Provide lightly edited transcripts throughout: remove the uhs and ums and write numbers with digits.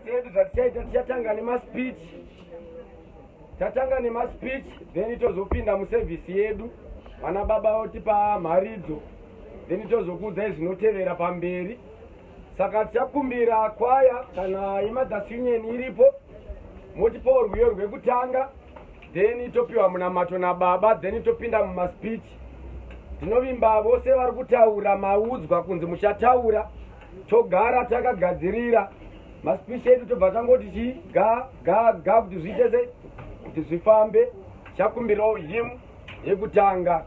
Service yedu zvatichaita tichatanga nemaspeech tatanga nemaspeech then tozopinda muservice yedu vana baba votipa mharidzo then tozokuudzai zvinotevera pamberi saka tichakumbira kwaya kana yemothers union iripo motipawo rwiyo rwekutanga then topiwa munamato nababa then topinda mumaspeech tinovimba vose vari kutaura maudzwa kunzi muchataura togara takagadzirira maspeech edu tobva tangoti chi ga ga ga kuti zviite sei kuti zvifambe chakumbirawo him yekutanga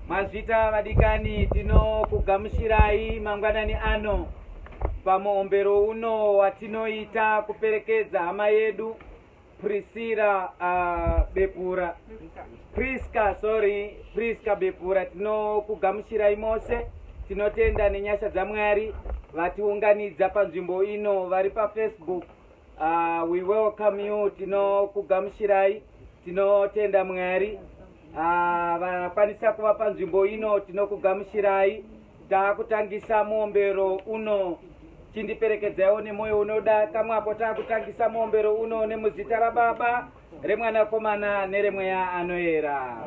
Mazvita vadikani, tinokugamuchirai mangwanani ano pamuombero uno watinoita kuperekedza hama yedu Priscilla uh, Bepura Priska, sorry, Priska Bepura, tinokugamuchirai mose. Tinotenda nenyasha dzaMwari vatiunganidza panzvimbo ino vari paFacebook. Uh, we welcome you, tinokugamuchirai, tinotenda Mwari uh, vakwanisa kuva panzvimbo ino, tinokugamuchirai. Taakutangisa muombero uno, chindiperekedzaiwo nemwoyo unoda kamwe apo taakutangisa muombero uno nemuzita raBaba remwanakomana neremweya anoyera.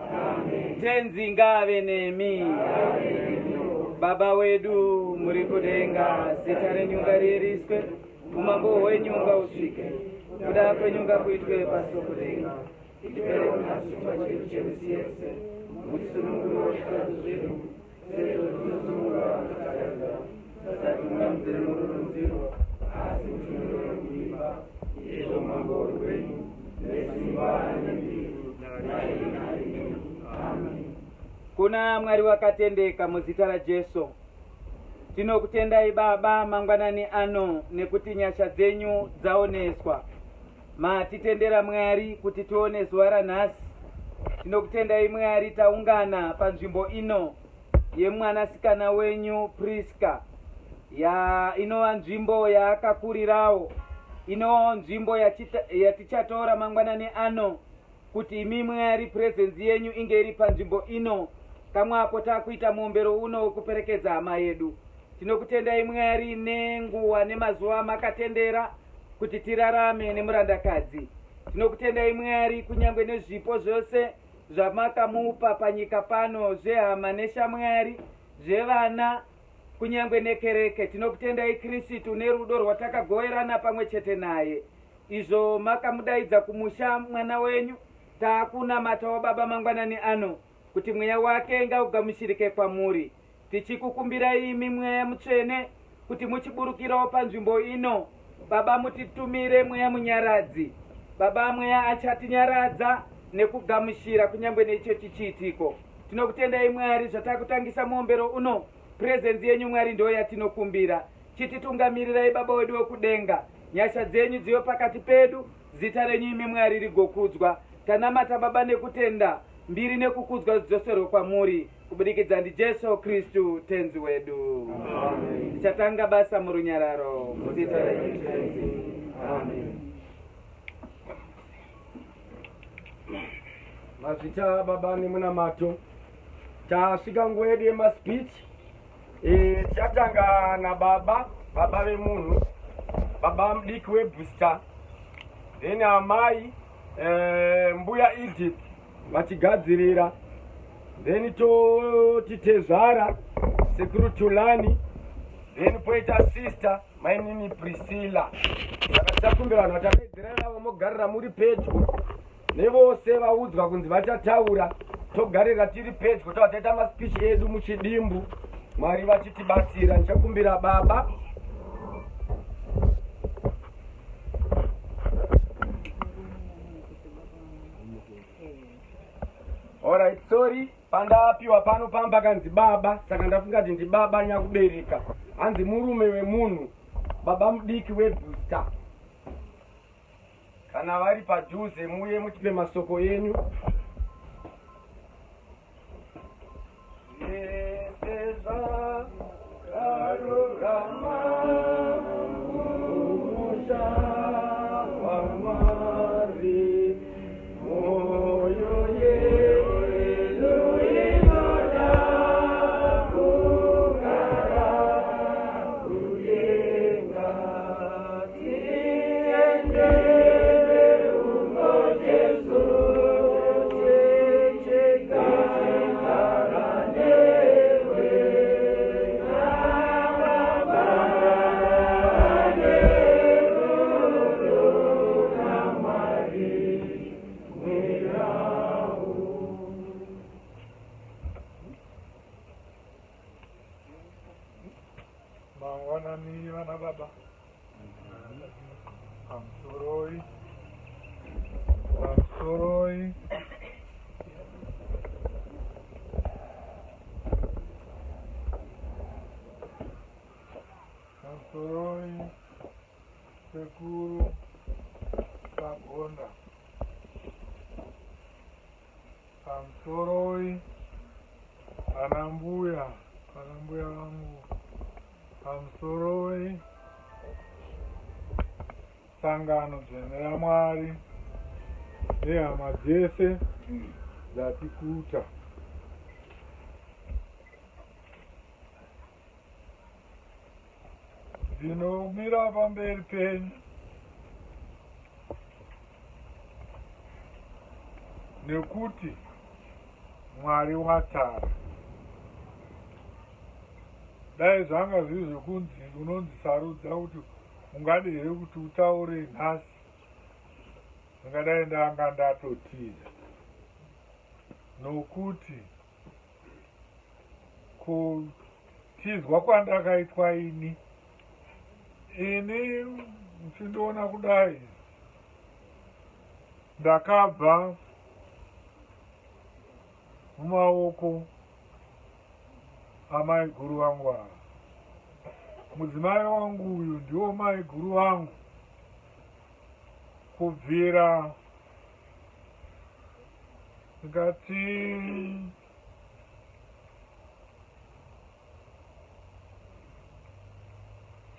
Tenzi ngaave nemi. Baba wedu muri kudenga, zita renyu ngariiriswe, umambo hwenyu ngausvike, kuda kwenyu ngakuitwe pasi pokudenga. Itipere nhasi chingwa chedu chemisi yese, mutisunungure zvitadzo zvedu, sezvo tinosunungura vanotitadzira. Musatiunganidzire mururunziro, asi mutinunure kuipa. Izvo umambo huri hwenyu, nesimba nembiri, narini narini. Amen. Kuna Mwari wakatendeka muzita raJesu. Tinokutendai Baba mangwanani ano nekuti nyasha dzenyu dzaoneswa. Matitendera Mwari kuti tione zuva ranhasi. Tinokutendai Mwari taungana panzvimbo ino yemwanasikana wenyu Priska ya inova nzvimbo yaakakurirawo inovawo nzvimbo yatichatora mangwanani ano kuti imi Mwari presence yenyu inge iri panzvimbo ino kamwe apo takuita muombero uno wekuperekedza hama yedu. Tinokutendai Mwari nenguva nemazuva amakatendera kuti tirarame nemurandakadzi. Tinokutendai Mwari kunyangwe nezvipo zvose zvamakamupa panyika pano zvehama neshamwari, zvevana kunyangwe nekereke. Tinokutendai Kirisitu nerudo rwatakagoverana pamwe chete naye. Izvo makamudaidza kumusha mwana wenyu, taakunamatawo Baba mangwanani ano kuti mweya wake ngaugamuchirike kwamuri. Tichikukumbirai imi Mweya Mutsvene kuti muchiburukirawo panzvimbo ino Baba mutitumire Mweya Munyaradzi. Baba Mweya achatinyaradza nekugamuchira kunyangwe neichochi chiitiko. Tinokutendai Mwari zvatakutangisa muombero uno. Presence yenyu Mwari ndo yatinokumbira. Chititungamirirai Baba wedu wekudenga. Nyasha dzenyu dzive pakati pedu, zita renyu imi Mwari rigokudzwa. Tanamata Baba nekutenda, mbiri nekukudzwa zvidzoserwe kwamuri kubudikidza ndiJesu Kristu Tenzi wedu. Amen. Tichatanga basa murunyararo muzita renyu Tenzi. Amen. Mazvita baba nemunamato. Tasvika nguva yedu yemaspeech. E, tichatanga nababa, baba vemunhu, baba mudiki webooster, then amai e, mbuya Edith vachigadzirira, then toti tezvara sekuru Tulani, then poita sister mainini Priscilla. Saka tichakumbira vanhu vatadaidzira ivavo mogarira muri pedyo nevose vaudzwa kunzi vachataura, togarira tiri pedyo tova taita maspeech edu muchidimbu, Mwari vachitibatsira. Ndichakumbira baba. Alright, sorry, pandapiwa pano pamba kanzi baba, saka ndafunga kuti ndibaba nyakubereka. Hanzi murume wemunhu, baba mudiki webooster. Kana vari padhuze muye mutipe masoko enyu. Zvese zvakarurama kumusha waMwari, mwoyo yedu inoda kugara kudenga. Tiende uko Jesu tichigara newe naBaba nerudo naMwari Mweyawo. Mangwanani vana baba. Pamusoroi. Pamusoroi. Pamusoroi. Sekuru Pagonda. Pamusoroi ana mbuya, ana mbuya vangu. Pamusoroi sangano dzvene raMwari nehama dzese dzatikuta. Ndinomira pamberi penyu nekuti Mwari watara. Dai zvanga zviri zvekunzi unonzi sarudza kuti ungade here kuti utaure nhasi, ndingadai ndanga ndatotiza, nokuti kutizwa kwandakaitwa ini ini muchindiona kudai, ndakabva mumaoko amaiguru vangu ava. Mudzimai wangu uyu ndiwo maiguru vangu kubvira ndingati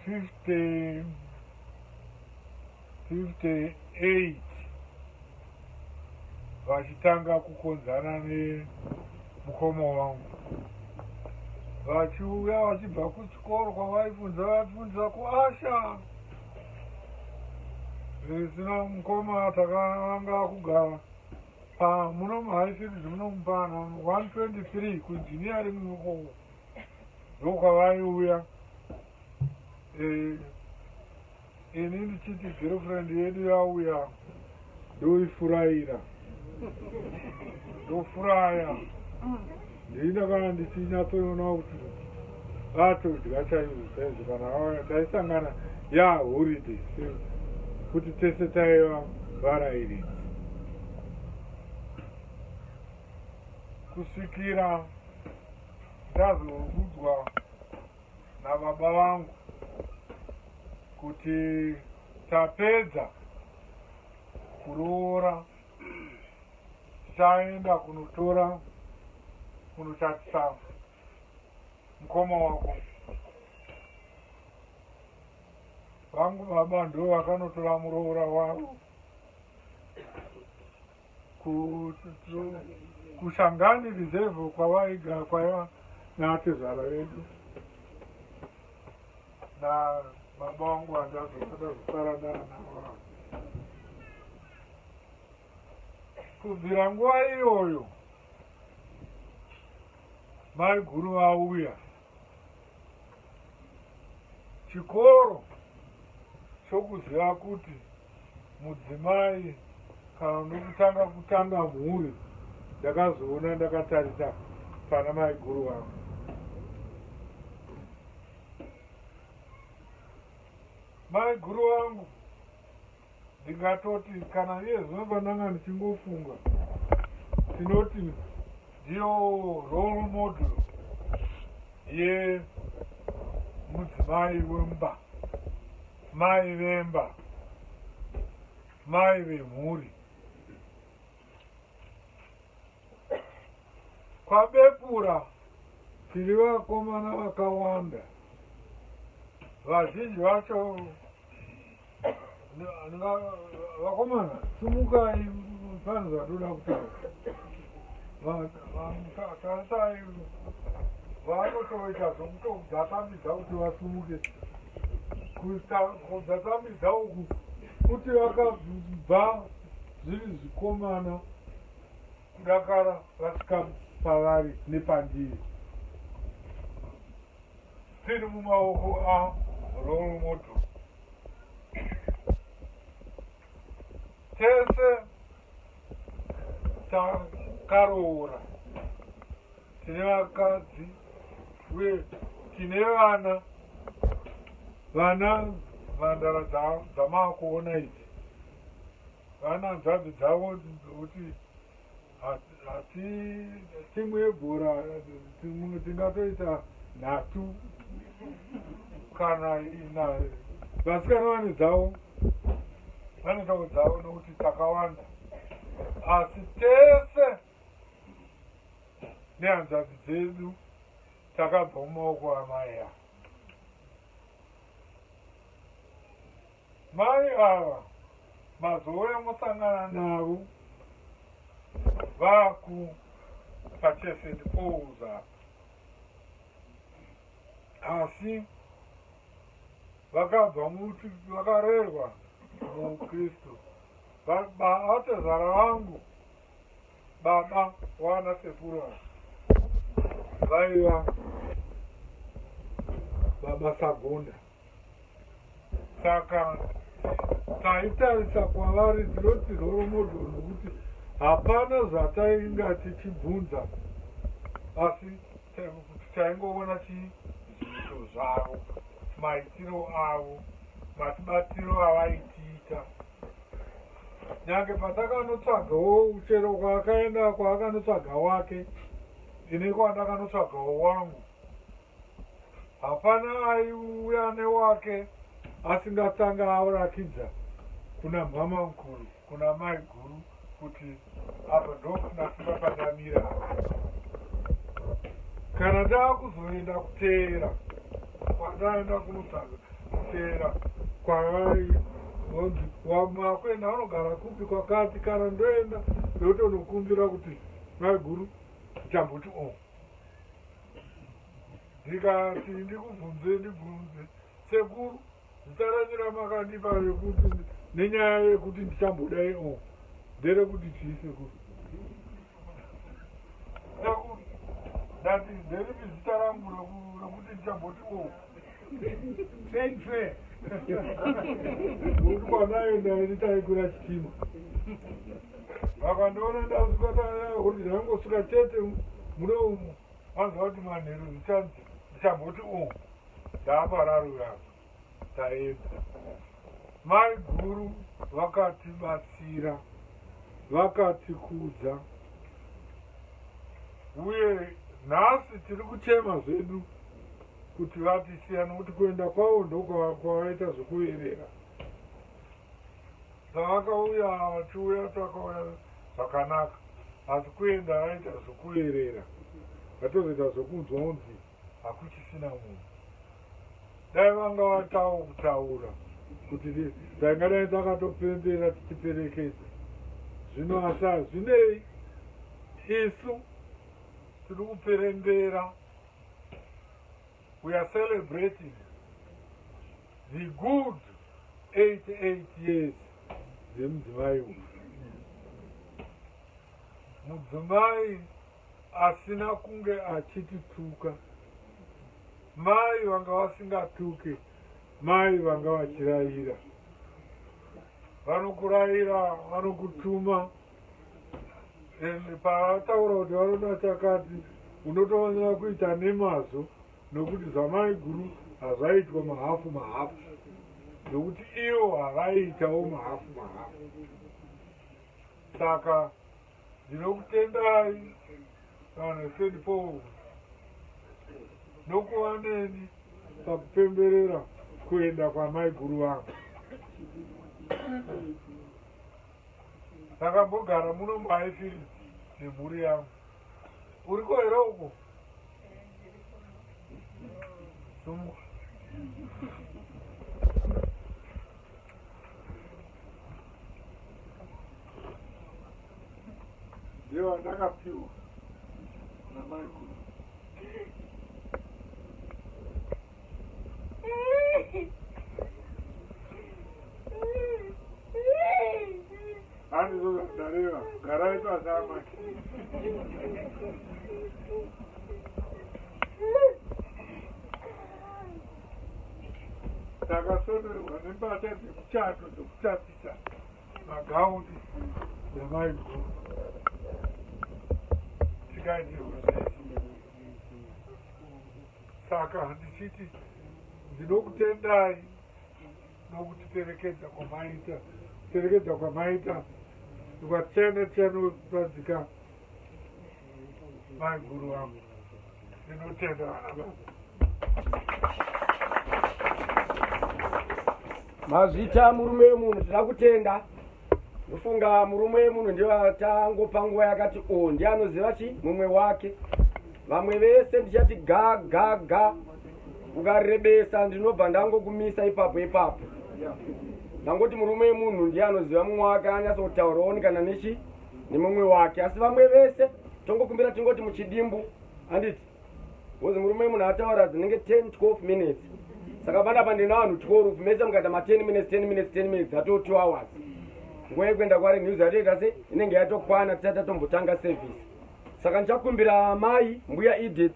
58 vachitanga kukonzana nemukoma wangu, vachiuya vachibva kuchikoro kwavaifundza, vaifundisa kuAsha zvisina mukoma. Takavanga kugara muno muHighfields muno mupana 123 kuengineering uko, ndokwavaiuya. Ini ndichiti girlfriend yedu yauya, ndoifurayira, ndofuraya, ndinakana ndichinyatsoona kuti atodya chaizvo chaizvo kana auya. Taisangana yaholiday kuti tese taiva varairidzi kusvikira ndazoudzwa nababa vangu kuti tapedza kuroora, tichaenda kunotora, kunochatisa mukoma wako. Vangu baba ndo vakanotora muroora wavo kuShangani Reserve kwavaiga, kwaiva naatezvara vedu nababa vangu vandazosara ndaanavo. Kubvira nguva iyoyo maiguru vauya, chikoro chokuziva kuti mudzimai kana nokutanga kutanga mhuri, ndakazoona ndakatarisa pana maiguru vangu. Maiguru vangu, ndingatoti kana iye zvino pandanga ndichingofunga, tinoti ndiyo role model yemudzimai wemba, mai vemba, mai vemhuri. KwaBepura tiri vakomana vakawanda, vazhinji vacho vakomana, simukai, pane zvatoda kutaura. Tarisai, vanotoita zvokutodzatamidza kuti vasimuke. Kudzatamidza uku kuti vakabva zviri zvikomana kudakara vasvika pavari nepandiri, tiri mumaoko arole model tese. Takaroora, tine vakadzi uye tine vana. Vana mhandara dzamaakuona idzi, vana hanzvadzi dzavo, kuti hati timu yebhora tingatoita nhatu kana ina. Vasikana vane dzavo, vanoitawo dzavo, nokuti takawanda. Asi tese nehanzvadzi dzedu takabva mumaoko amai ava. Mai ava mazouya musangana navo vaku paSt Pauls apa, asi vakabva muti vakarerwa muKristu. Vatezvara vangu, baba wana sekuru ava, vaiva Baba Sagonda. Saka taitarisa kwavari tinoti role model nokuti hapana zvatainga tichibvunza asi taingoona chii zviito zvavo, maitiro avo, matibatiro avaitiita. Nyange patakanotsvagawo chero kwaakaenda kwaakanotsvaga wake ini kwandakanotsvagawo wangu Hapana aiuya newake asingatanga arakidza kuna mhama mukuru kuna mai guru kuti apa ndopana pandamira apa. Kana taakuzoenda kuteera kwandaenda kunotsvaga kuteera kwavai vonzi makuenda vanogara kupi kwakati kana ndoenda ndotonokumbira kuti mai guru ndichamboti o oh. Ndikati ndikubvunze ndibvunze sekuru zita renyu ramakandipa rekuti nenyaya yekuti ndichambodai o nderekuti chii sekuru? Sekuru ndati nderipi zita rangu rekuti ndichamboti o train fare nokuti kwandaenda ini taikwira chitima vakandiona ndasvika kuti ndangosvika chete muno umu Vanzwa kuti manheru zvichanzi ndichamboti o ndaapararura apa taenda. Mai guru vakatibatsira vakatikudza uye nhasi tiri kuchema zvedu kuti vatisiya nokuti kuenda kwavo ndokwavaita zvekuverera. Pavakauya vachiuya takauya zvakanaka asi kuenda vaita zvekuerera vatozoita zvekunzwa kunzi hakuchisina munhu. Dai vanga vatawo kutaura kuti taingadai takatopembera tichiperekedza zvino asi hazvinei isu tiri kuperembera We are celebrating the good 88 years dzemudzimai uyu. Mudzimai asina kunge achitituka. Mai vanga vasingatuke, mai vanga vachiraira. Vanokuraira, vanokutuma. And pavataura kuti vanoda chakati unotofanira kuita nemazvo nokuti zvamaiguru hazvaiitwa mahafu mahafu nokuti ivo havaiitawo mahafu mahafu saka ndinokutendai vanhu veSt Paul nokuva neni pakupemberera kuenda kwamaiguru vangu. Ndakambogara muno muHighfields nemhuri yangu. Uriko here uko? Sumuka. Ndiyo wandakapiwa namaiguru. Handizvo zvandareva, garai pasi amai. Takasonerwa nembatya dzemuchato dzekuchatisa magauni namaiguru tikaitirwa zvese. Saka ndichiti ndinokutendai nokutiperekedza kwamaita, kuperekedza kwamaita kwatichaenda tichanopadzika maiguru vangu. Ndinotenda vana baba. Mazvita murume wemunhu, tinoda kutenda. Ndofunga murume wemunhu ndiye atangopa nguva yakati o ndiye anoziva chi mumwe wake. Vamwe vese ndichati ga ga ga ukarebesa ndinobva ndangokumisa ipapo ipapo. Ndangoti murume wemunhu ndiye anoziva mumwe wake anyatsotaurawo kana nechi nemumwe wake asi vamwe vese tongokumbira tingoti muchidimbu handiti Because murume munhu ataura dzinenge 10 12 minutes. Saka panapa ndina vanhu 12 mese mukaita ma 10 minutes 10 minutes 10 minutes atoo 2 hours. Nguva yekuenda kwari news yatoita se inenge yatokwana tisati tatombotanga service. Saka ndichakumbira mai mbuya Edith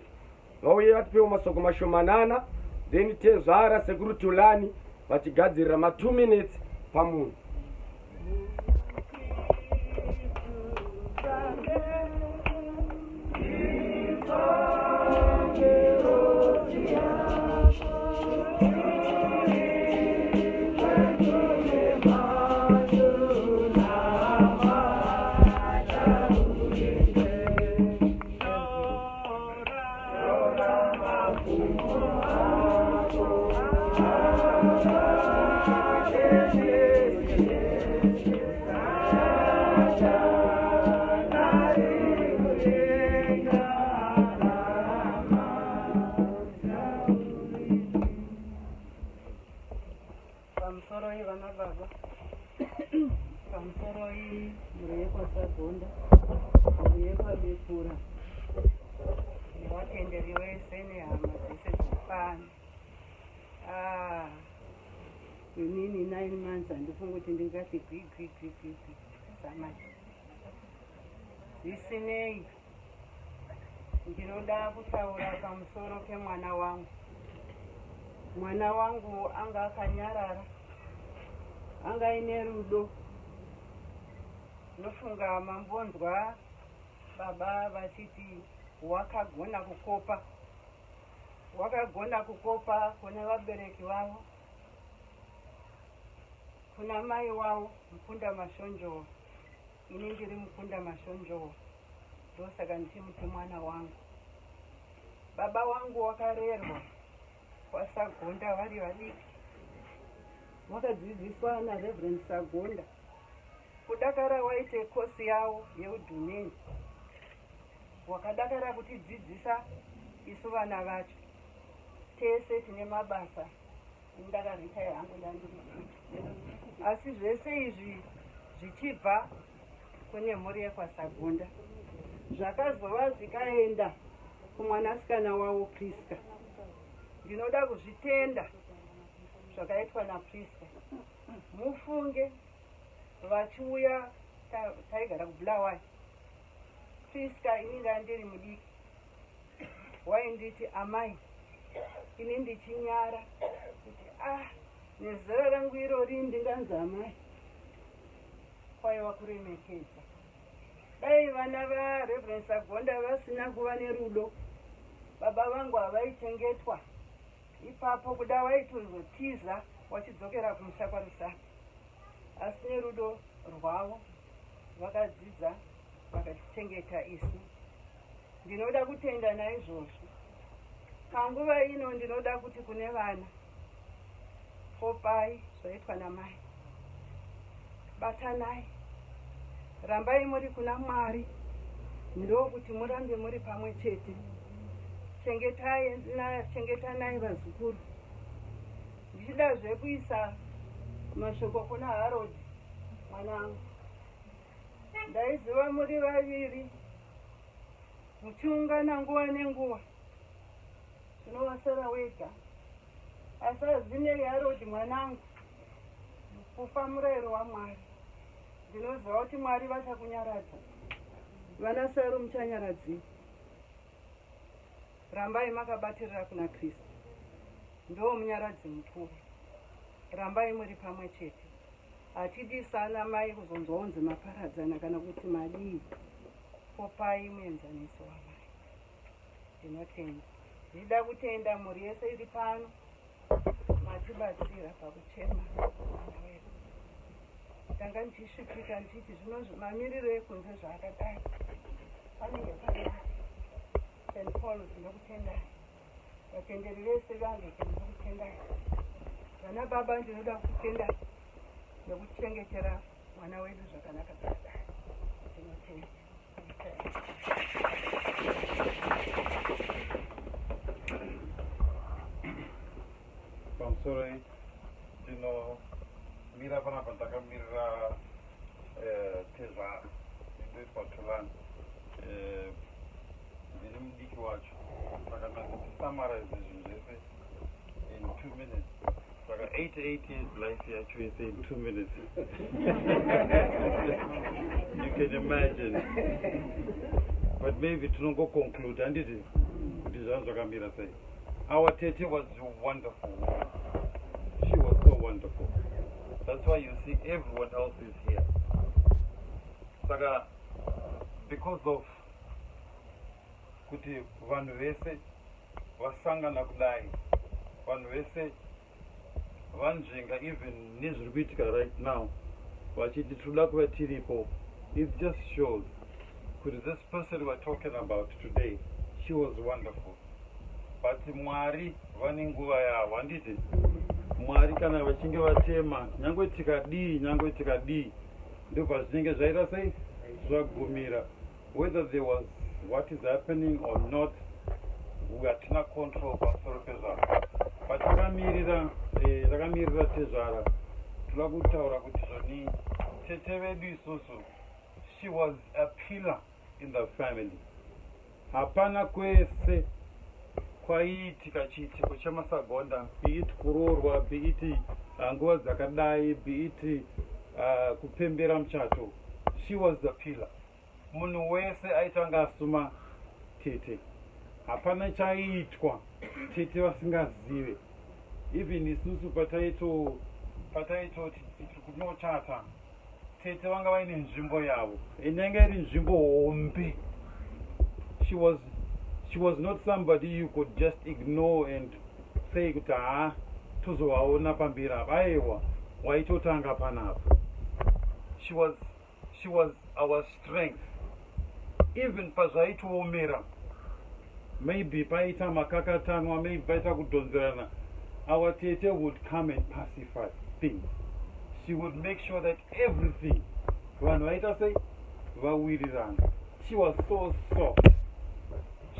vauye vatipewo masoko mashomanana Then tezvara Sekuru Tulani vachigadzirira ma 2 minutes pamunhu. Pamusoroi vana baba, pamusoroi mhuri yekwaSagonda, mhuri yekwaBekura nevatenderi vese nehama dzese dziri pano. Ah, inini 9 months handifungi kuti ndingati gwi gwi gwi gwi gwi samai. Zvisinei, ndinoda kutaura pamusoro pemwana wangu. Mwana wangu anga akanyarara, anga aine rudo. Ndofunga mambonzwa baba vachiti wakagona kukopa, wakagona kukopa kune vabereki vavo, kuna mai wavo Mukunda Mashonjowa. Ini ndiri Mukunda Mashonjowa, ndosaka ndichimuti mwana wangu. Baba wangu wakarerwa kwaSagonda vari vadiki, wakadzidziswa naReverend Sagonda. Kudakara waite kosi yavo yeudhumeni, wakadakara kutidzidzisa isu vana vacho tese tine mabasa. Ndakaritaya hangu, ndandiri, asi zvese izvi zvichibva kune mhuri yekwaSagonda, zvakazova zvikaenda kumwanasikana wavo Priska. Ndinoda kuzvitenda zvakaitwa naPriska. Mufunge vachiuya, taigara kuBulawayo. Priska, ini ndandiri mudiki, wainditi amai, ini ndichinyara kuti ah, nezera rangu irori ndinganzi amai. Kwaiva kuremekedza. Dai vana vaReverend Sagonda vasina kuva nerudo, baba vangu havaichengetwa ipapo. Kuda waitozotiza wachidzokera kumusha kwaRusape, asi nerudo rwavo vakadzidza vakatichengeta isu. Ndinoda kutenda naizvozvo. Panguva ino ndinoda kuti kune vana, kopai zvaitwa namai, batanai, rambai muri kuna Mwari, ndokuti murambe muri pamwe chete. Chengetanai vazukuru. Ndichidazve kuisa mashoko kuna Harold mwanangu. Ndaiziva muri vaviri muchiungana nguva nenguva, zvinovasara wega, asi hazvinei. Harold mwanangu, kufa murayiro waMwari. Ndinoziva kuti Mwari vachakunyaradza. Vana Saru muchanyaradziwa. Rambai makabatirira kuna Kristu, ndo munyaradzi mukuru. Rambai muri pamwe chete. Hatidi sana mai kuzonzwa unzi maparadzana kana kuti madii. Kopai muenzaniso wamai. Ndinotenda. Ndida kutenda mhuri yese iri pano, matibatsira pakuchema mwana wedu. Ndanga ndichisvipika ndichiti zvino mamiriro ekunze zvaakadai, panenge panai St Pauls. Ndokutendai vatenderi vese veAnglican, ndokutendai vana baba. Ndinoda kutendai nekuchengetera mwana wedu zvakanaka zvakadai. Ndinotenda. Ndinotenda. Pamusoro, ndinomira panapa ndakamirira tezvara. Ndinoitwa Tulani, ndini mudiki wacho, saka ndanditi-summarize zvinhu zvese in 2 minutes. Saka 88 years life yacho yese in 2 minutes, you can imagine. But maybe tinongoconclude, handiti, kuti zvanhu zvakamira sei. Our tete was wonderful. She was so wonderful. That's why you see everyone else is here. Saka because of kuti vanhu vese vasangana kudai, vanhu vese vanzvenga even nezviri kuitika right now, vachiti tinoda kuva tiripo, it just shows kuti this person we're talking about today, she was wonderful. But Mwari vane nguva yavo, handiti? Mwari kana vachinge vatema, nyange tikadii, nyange tikadii, ndobva zvinenge zvaita sei, zvagumira. Whether there was what is happening or not, hatina control pamusoro pezvazvo. But takamirira, takamirira tezvara. Toda kutaura kuti zvoni tete vedu isusu, she was a pillar in the family. Hapana kwese kwaiitika chiitiko chemaSagonda, be it kuroorwa, be it nguva dzakadai, be it kupembera muchato, she was the pillar. Munhu wese aitanga asuma tete. Hapana chaiitwa tete vasingazive. Even isusu pataitoti tiri kunochata, tete vanga vaine nzvimbo yavo, inenge iri nzvimbo hombe. She was not somebody you could just ignore and say kuti haa, tozovaona pamberi apa. Aiwa, waitotanga panapa. She was our strength. Even pazvaitoomera, maybe paita makakatanwa, maybe paita kudhonzerana, our tete would come and pacify things. She would make sure that everything, vanhu vaita sei, vawirirana. She was so soft.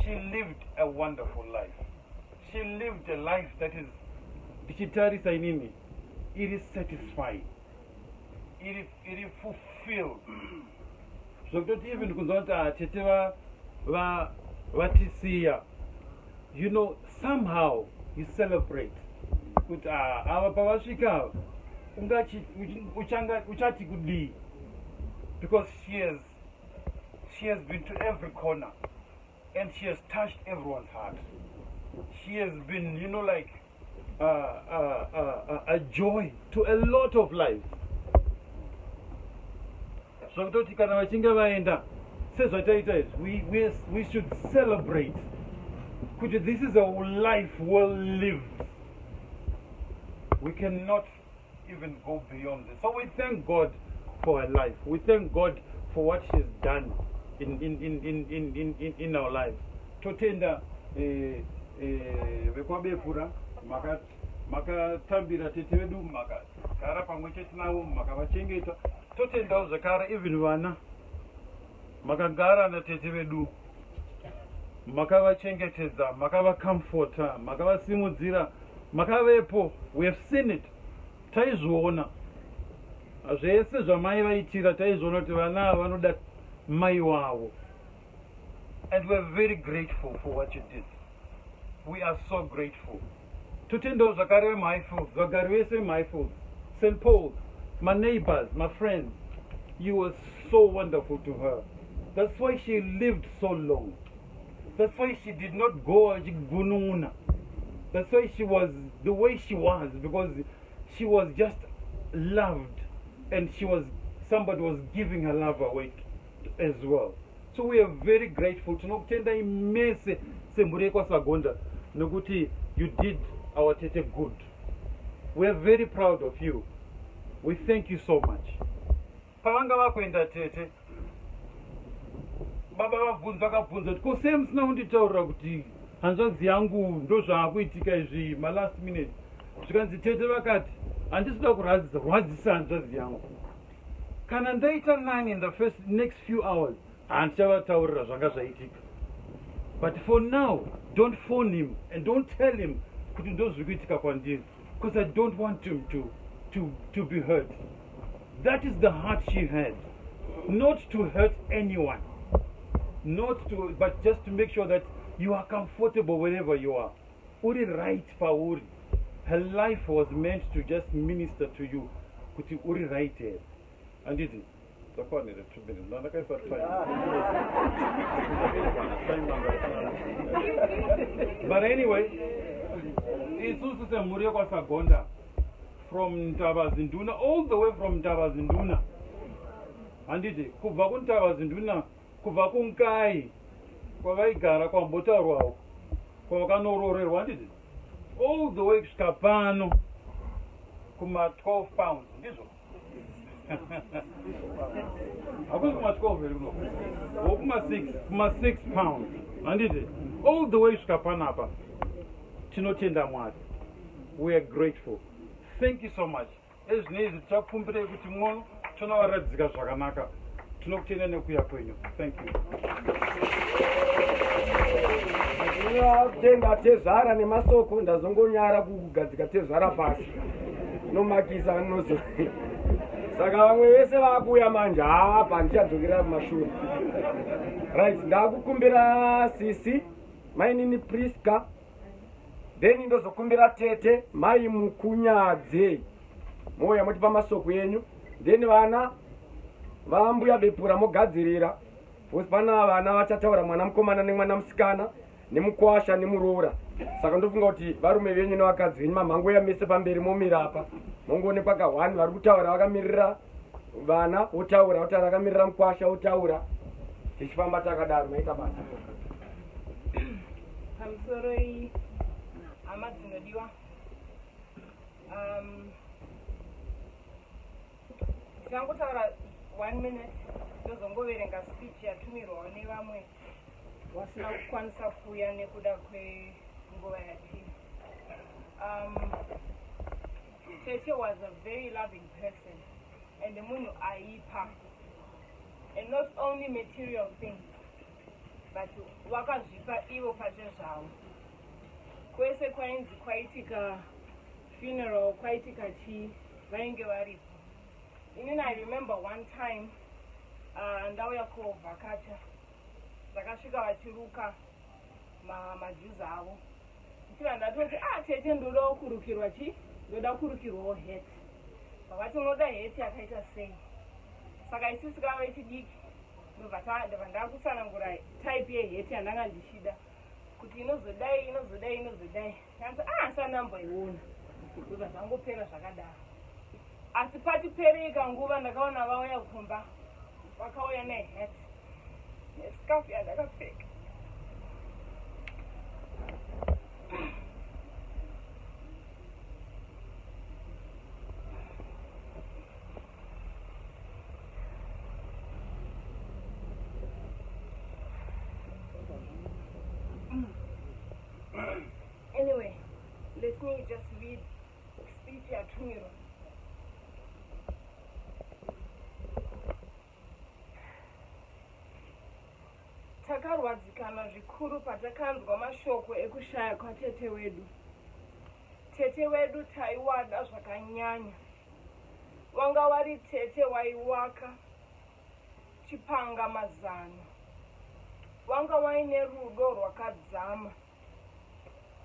She lived a wonderful life. She lived a life that is, ndichitarisa inini, iri satisfying, iri fulfilled, zvekutoti even kunzwa kuti ah, tete vatisiya, somehow you celebrate kuti ah, ava pavasvika ava, uchati kudii, because she has been to every corner and she has touched everyone's heart. She has been like a joy to a lot of lives, zvekutoti kana vachinge vaenda, sezvataita izvi, we should celebrate kuti this is a life well lived. We cannot even go beyond this. So we thank God for her life. We thank God for what she's done in our lives. Totenda vekwaBepura, makatambira tete vedu, makagara pamwe chete navo, makavachengeta. Totendawo zvekare even vana makagara natete vedu, makavachengetedza, makavacomforta, makavasimudzira, makavepo. We have seen it, taizviona zvese zvamai vaitira. Taizviona kuti vana ava vanoda mai wavo, and we are very grateful for what you did. We are so grateful. Totendawo zvakare vemuHighfields, vagari vese vemuHighfields, St Paul's, my neighbors, my friends. You were so wonderful to her. That's why she lived so long. That's why she did not go achigunun'una. That's why she was the way she was, because she was just loved and she was somebody was giving her love away as well. So we are very grateful. Tinokutendai mese semhuri yekwaSagonda nekuti you did our tete good. We are very proud of you. We thank you so much. Pavanga vakuenda tete, baba vabvunza, vakabvunza kuti ko sei musina kunditaurira kuti hanzvadzi yangu ndo zvaakuitika izvi malast minute? Zvikanzi tete vakati, handisi kuda kurwadzisa hanzvadzi yangu. Kana ndaita nani in the first next few hours, handichavataurira zvanga zvaitika. But for now, don't phone him and don't tell him kuti ndo zviri kuitika kwandiri, because I don't want him to be hurt. That is the heart she had, not to hurt anyone, not to, but just to make sure that you are comfortable wherever you are, uri right pauri. Her life was meant to just minister to you kuti uri right here, handiti? Dzakwanira 2 minutes, ndandakaisa time. Time. But anyway, Isusu semhuri yekwaSagonda, from Ntabazinduna, all the way from Ntabazinduna, handiti, kubva kuNtabazinduna, kubva kuNkai kwavaigara, kwambotaurwawo kwavakanoroorerwa, handiti, all the way kusvika pano kuma-12 pounds, ndizvo? Hakusi kuma-12 here kuno? Wo kuma-6, kuma-6 pounds, handiti, all the way kusvika panapa. Tinotenda Mwari. We are grateful. Thank you so much. Ezvinezvi tichakumbirei kuti muno tonovaradzika zvakanaka. Tinokutenda nekuuya kwenyu. Thank you. Tenda tezvara nemasoko. Ndazongonyara kugadzika tezvara pasi, nomakisa nozo. Saka vamwe vese vakuuya manje, hapa ndichadzokera kumashure. Right, ndakukumbira sisi mainini Priska, then ndozokumbira tete mai Mukunyadze, mouya motipa masoko enyu. Then vana vambuya Bepura mogadzirira, because pana vana vachataura, mwana mukomana nemwana musikana, nemukwasha nemuroora. Saka ndofunga kuti varume venyu nevakadzi venyu mamhangoya mese pamberi, momira apa, mongoonekwa ka1 vari kutaura vakamirira vana, votaura, votaura vakamirira mukwasha, votaura, tichifamba takadaro. Maita basa. Pamusoro iyi, hama dzinodiwa, tingangotaura one minute, ndozongoverenga speech yatumirwawo nevamwe vasina kukwanisa kuuya nekuda kwenguva yatiri. Tete was a very loving person and munhu aipa, and not only material things, but vakazvipa ivo pachezvavo. Kwese kwainzi kwaitika funeral, kwaitika chii, vainge varipo. Inini I remember one time, ndauya kovhakacha, ndakasvika vachiruka majuzi avo. Ndichibva ndatoti, "Ah, tete, ndodawo kurukirwa chi, ndoda kurukirwawo hat." Vakati, "Unoda hat yakaita sei?" Saka isusu kava vechidiki, ndobva ndakutsanangura type yehat yandanga ndichida, kuti inozodai, inozodai, inozodai. Ndanzi, "Ah, sandamboiona." Ndobva zvangopera zvakadaro. Asi pati perei kanguva, ndakaona vauya kumba, vakauya nehat nescarf yandakapfeka. Anyway, let me just read speech yatumirwa. Takarwadzikana zvikuru patakanzwa mashoko ekushaya kwatete wedu. Tete wedu taiwada zvakanyanya. Wanga wari tete waiwaka chipanga mazano, wanga waine rudo rwakadzama,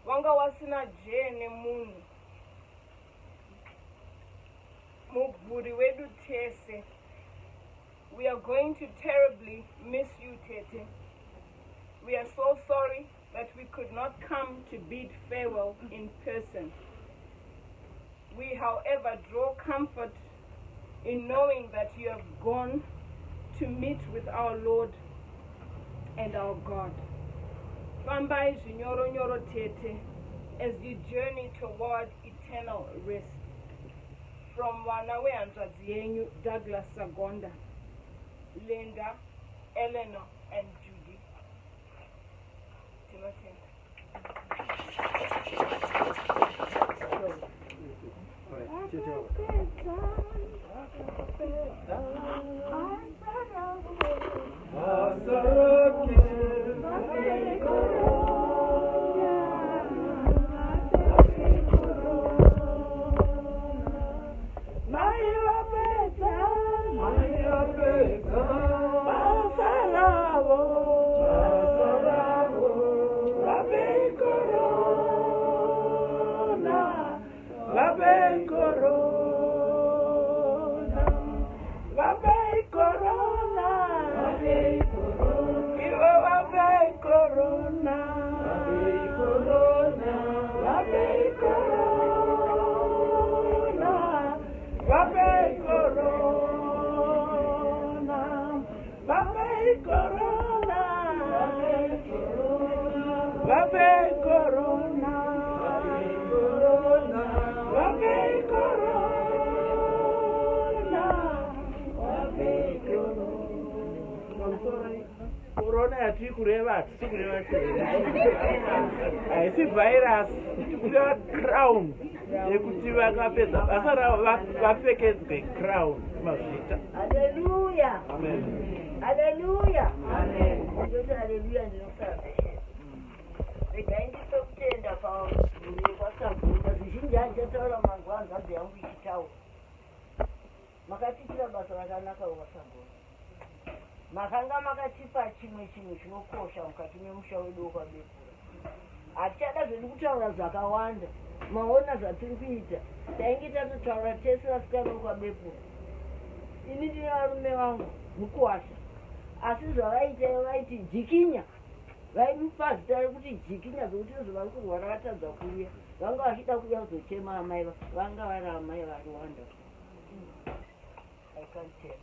wanga wasina jee nemunhu, mubvuri wedu tese. We are going to terribly miss you, tete. We are so sorry that we could not come to bid farewell in person. We, however, draw comfort in knowing that you have gone to meet with our Lord and our God. Fambai zvinyoronyoro tete, as you journey toward eternal rest. From vana wehanzvadzi yenyu Douglas Sagonda, Linda, Eleanor and Judy. Tinotenda. Vape corona, vape corona, ivo. Yatiri kureva, hatisi kureva chirwere, haisi virus, kureva crown yekuti vakapedza basa ravo vapfekedzwe crown. Mazvita. Haleluya. Amen. Haleluya. Ndoti haleluya, ndinosalvation. Regai ndipe kutenda pamhuri yekwaSagunda. Zvizhinji handichataura, manzwa hanzvadzi yangu ichitaura. Makatiitira basa rakanaka wekwaSagunda. Makanga makatipa chimwe chinhu chinokosha mukati memusha wedu wekwaBepura. Hatichada zvedu kutaura zvakawanda, maona zvatiri kuita. Tainge tatotaura tese vasikana vekwaBepura. Ini ndine varume vangu mukuwasha, asi zvavaita vaiti Jikinya, vaimupa zita rekuti Jikinya, zvokuti izvo vari kurwara vatadza kuuya. Vanga vachida kuuya kuzochema amai, vanga vari amai vari wonderful. I can't tell.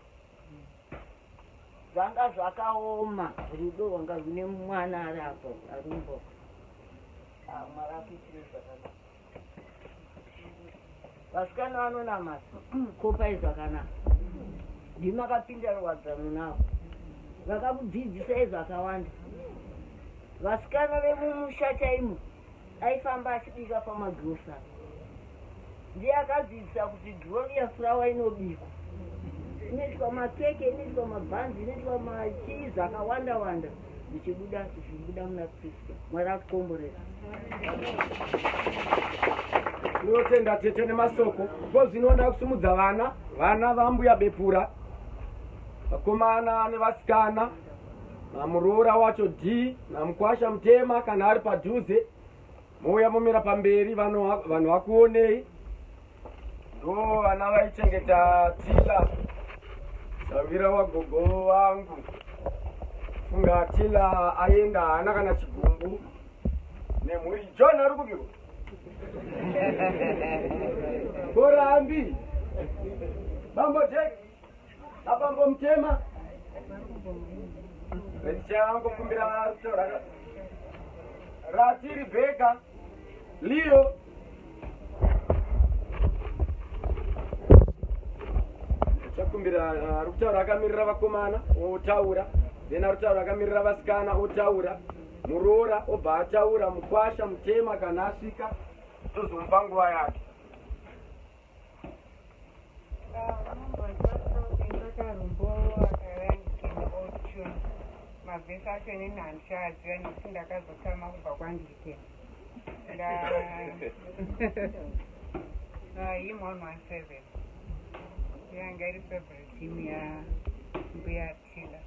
Zvanga zvakaoma, rudo rwanga rwune mwana ari apo arumbo. Mwari akuitire zvakanaka. Vasikana vanonamata, kopai zvakanaka. Ndimakapinda ruwadzano navo, vakakudzidzisai zvakawanda. Vasikana vemumusha chaimo aifamba achibika pamagirosari. Ndiye akadzidzisa kuti Gloria flour inobikwa, inoitwa makeke, inoitwa mabhanzi, inoitwa machii, zvakawanda wanda zvichibuda, zvichibuda muna Priska. Mwari akukomborera. Tinotenda tete nemasoko. Ko zvinoda kusumudza vana vambuya Bepura, vakomana nevasikana, namuroora wacho D namukwasha Mutema kana ari padhuze, mouya momira pamberi, vanhu vakuonei. Ndo vana vaichengeta Tila, sawira wagogo vangu. Funga Tila aenda haana kana chigumbu nemhuri. John ari kupiko korambi, bambo Jack nabambo Mutema, ndichangokumbira kutaura rati Rebeka Leo. Chakumbira ari kutaura akamirira vakomana otaura, then ari kutaura akamirira vasikana otaura, muroora obva ataura, mukwasha Mutema kana asvika tozomupa nguva yake. Takarumbo akarangiken old tune. Mavhesi acho inini handichaaziva nekuti ndakazotama kubva kuAnglican. Hymn 117 yanga iri favorite hymn yambuya Tila.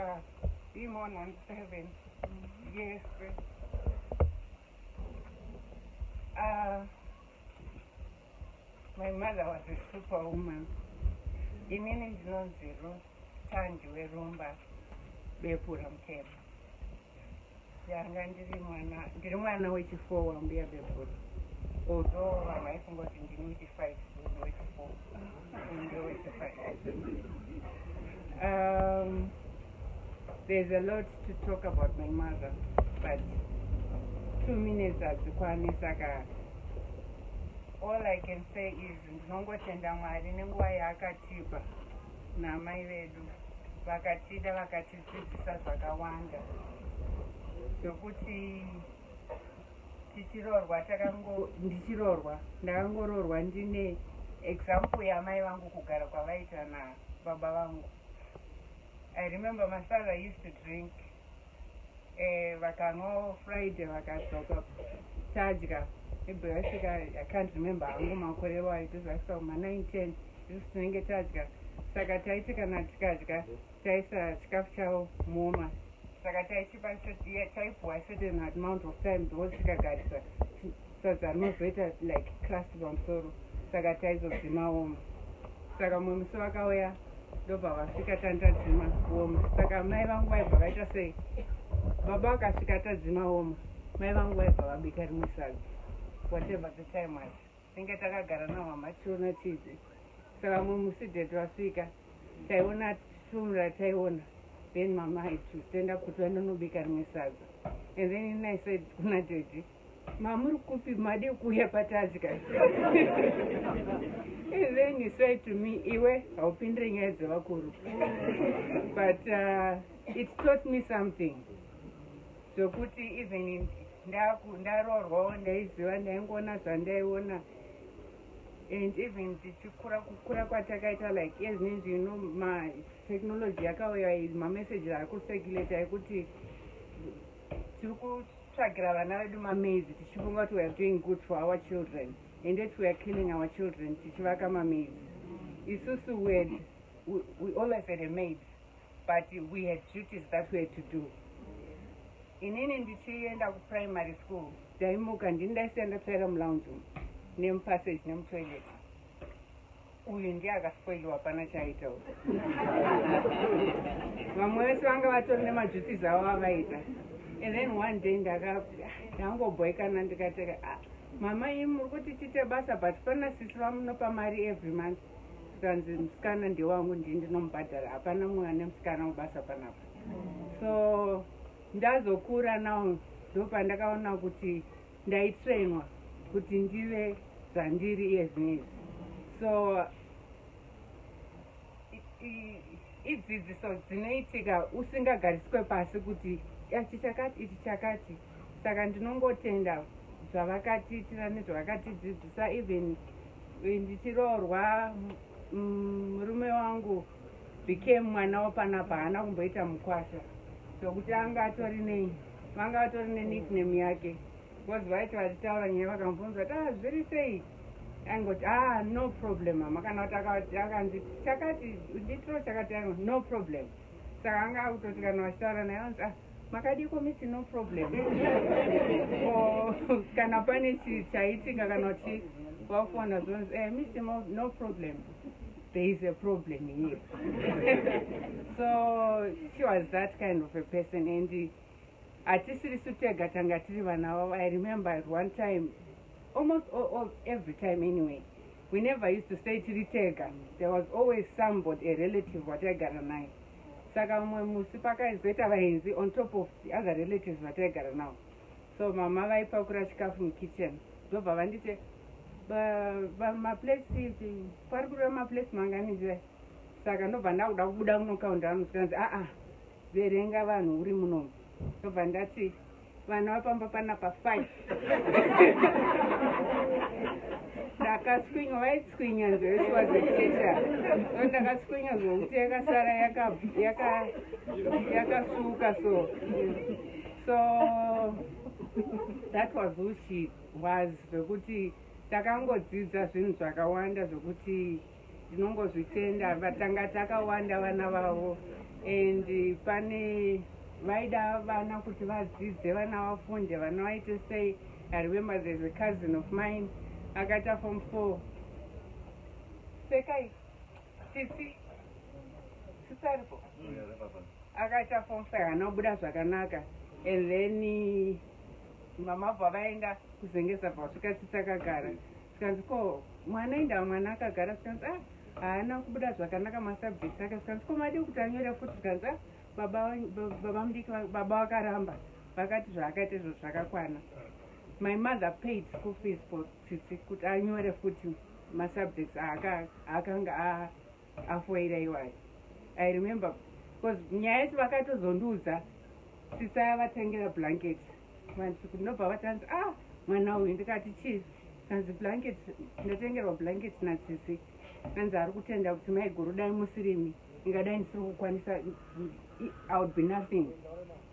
remember him on 7. Yes. My mother was a superwoman. Inini ndinonzi Ruth Tanji werumba Bepura Mutema. Yanga ndiri mwana, ndiri mwana wechi4 wambuya Bepura. Although vanhu vaifunga kuti ndini wechi5, ndini wechi4, ndi wechi5. There's a lot to talk about my mother, but 2 minutes hadzikwani. Saka all I can say is ndinongotenda Mwari nenguva yaakatipa namai vedu. Vakatida, vakatidzidzisa zvakawanda, zvokuti tichirorwa, takango ndichirorwa, ndakangororwa ndine example yamai vangu, kugara kwavaita nababa vangu. I remember my father used to drink. Vakanwa Friday, vakadzoka, tadya. Maybe vasvika, I can't remember hangu makore wayo, tozvasvika kuma9 10, isusu tinenge tadya. Saka taiti kana tikadya, taisa chikafu chavo muoma. Saka taichipa, taipuwa certain amount of time, because tikagarisa sadza rinozoita like crust pamusoro. Saka taizodzima oma. Saka mumwe musi vakauya, ndobva vasvika tandadzima oma. Saka mai vangu vaibva vaita sei? Baba vakasvika tadzima oma, mai vangu vaibva vabika rimwe sadza, whatever the time was. Tinge takagara namama tichiona TV. Saka mumwe musi daddy vasvika, taiona film rataiona. Then mama had to stand up kuti vandonobika rimwe sadza. And then in I said kuna daddy, "Mamuri kupi? Madi kuuya patadya?" And then he said to me, "Iwe haupindire nyaya dzevakuru." But it taught me something, zvokuti even ndaroorwawo, ndaiziva, ndaingoona zvandaiona. And even tichikura, kukura kwatakaita, like ezvinezvi, matechnology yakauya, mameseji ari kucirculata ekuti tiri kutsvagira vana vedu mamaids, tichifunga kuti we are doing good for our children, and yet we are killing our children tichivaka mamaids. Isusu we always had a maid, but we had duties that we had to do. Inini ndichienda kuprimary school, ndaimuka, ndini ndaisiya ndatsvaira mulounge umu, nemupassage, nemutoilet. Uyu ndiye akaspoiliwa, pana chaitawo. Vamwe vese vanga vatori nemaduties avo avaita. And then one day ndangobhoikana, ndikateka, "Ah, mama, imi muri kuti tiite basa, but pana sisi vamunopa mari every month." Tikanzi, "Musikana ndewangu, ndii ndinomubhadhara. Hapana mumwe ane musikana mubasa panapa." So ndazokura now, ndopandakaona kuti ndaitrainwa kuti ndive zvandiri iye zvinezvi. So idzidziso dzinoitika usingagariswe pasi kuti ichi chakati, ichi chakati. Saka ndinongotenda zvavakatiitira nezvavakatidzidzisa. Even ndichiroorwa, murume wangu became mwana wapanapa, haana kumboita mukwasha, zvokuti anga atori nei, vanga vatori nenickname yake, because vaiti vachitaura nyaya, vakamubvunza kuti, "Ah, zviri sei?" aingoti, "Ah, no problem, mama." Kana kuti akanzi chakati, nditiro chakati, "No problem." Saka anga akutoti kana vachitaura naye, anzi, "Ah, makadiko misi? No problem." O kana pane chaitika, kana kuti wafona, zvonzi, "Eh, misi, no problem." There is a problem here. So she was that kind of a person. And hatisirisu tega tanga tiri vana vavo. I remember at one time, almost all, every time anyway, we never used to stay tiri tega. There was always somebody, a relative wataigara naye. Saka mumwe musi pakaizoita vaenzi on top of the other relatives vataigara navo. So mama vaipakura chikafu mukitchen, ndobva vanditi, "Maplates, pari kureva maplates manganizve?" Saka ndobva ndakuda kubuda kunokaunda vanhu, "Aa, verenga vanhu uri munomu." Ndobva ndati, "Vana vapamba panapa 5." Ndakaswinywa, vaitswinya nzeve. She was a teacher. So ndakaswinya zvokuti yakasara yakasuka. So that was who she was, zvekuti takangodzidza zvinhu zvakawanda, zvokuti Ndinongozvitenda vatanga takawanda vana vavo and pane vaida vana kuti vadzidze, vana vafunde, vana vaite sei. I remember there's a cousin of mine akaita form 4. Sekai Tsitsi, Tsitsi aripo, akaita form 5, haana kubuda zvakanaka. And then mama bva vaenda kuZengeza, bva vasvika Tsitsi akagara. Zvikanzi, "Ko mwana inda mwana akagara?" Zvikanzi, "Ah, haana kubuda zvakanaka masubjects ake." Zvikanzi, "Ko madii kuti anyore futi?" Zvikanzi, "Ah, baba mudiki." Baba vakaramba, vakati zvaakaita izvo zvakakwana. My mother paid school fees for Tsitsi kuti anyore futi masubjects aakanga afoira iwayo. I remember because nyaya yacho vakatozondiudza Tsitsi ayavatengera blanket. Ndobva vatanzi, "Ah, mwana uyu." Ndikati, "Chii?" Kanzi, "Blanket, ndatengerwa blanket naTsitsi." Kanzi, "Ari kutenda kuti maiguru dai musirimi ingadai ndisiri kukwanisa, I would be nothing."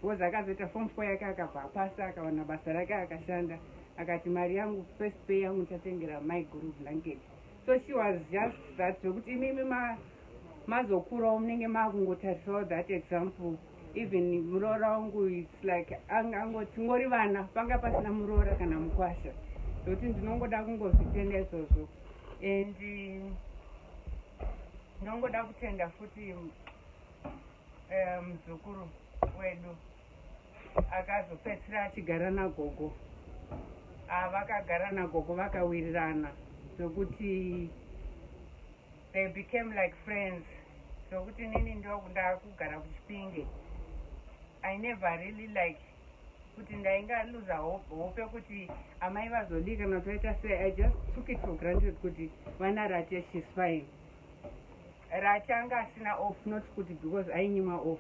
Because akazoita form 4 yake, akabva apasa, akawana basa rake, akashanda. Akati, "Mari yangu, first pay yangu, ndichatengera maiguru blanket." So she was just that, zvekuti imimi mazokurawo munenge makungotarisawo that example. Even muroora wangu, its like angoti vana panga pasina muroora kana mukwasha, zvokuti ndinongoda kungozvitenda izvozvo. And ndinongoda kutenda futi muzukuru wedu akazopedzisira achigara nagogo. Vakagara nagogo vakawirirana, zvokuti they became like friends, zvokuti nini ndakugara kuChipinge, I never really like kuti ndainga luza hope kuti amai vazodii kana kuti vaita sei. I just took it for granted kuti vana Rati, she's fine. Rati anga asina off, not kuti because ainyimwa off.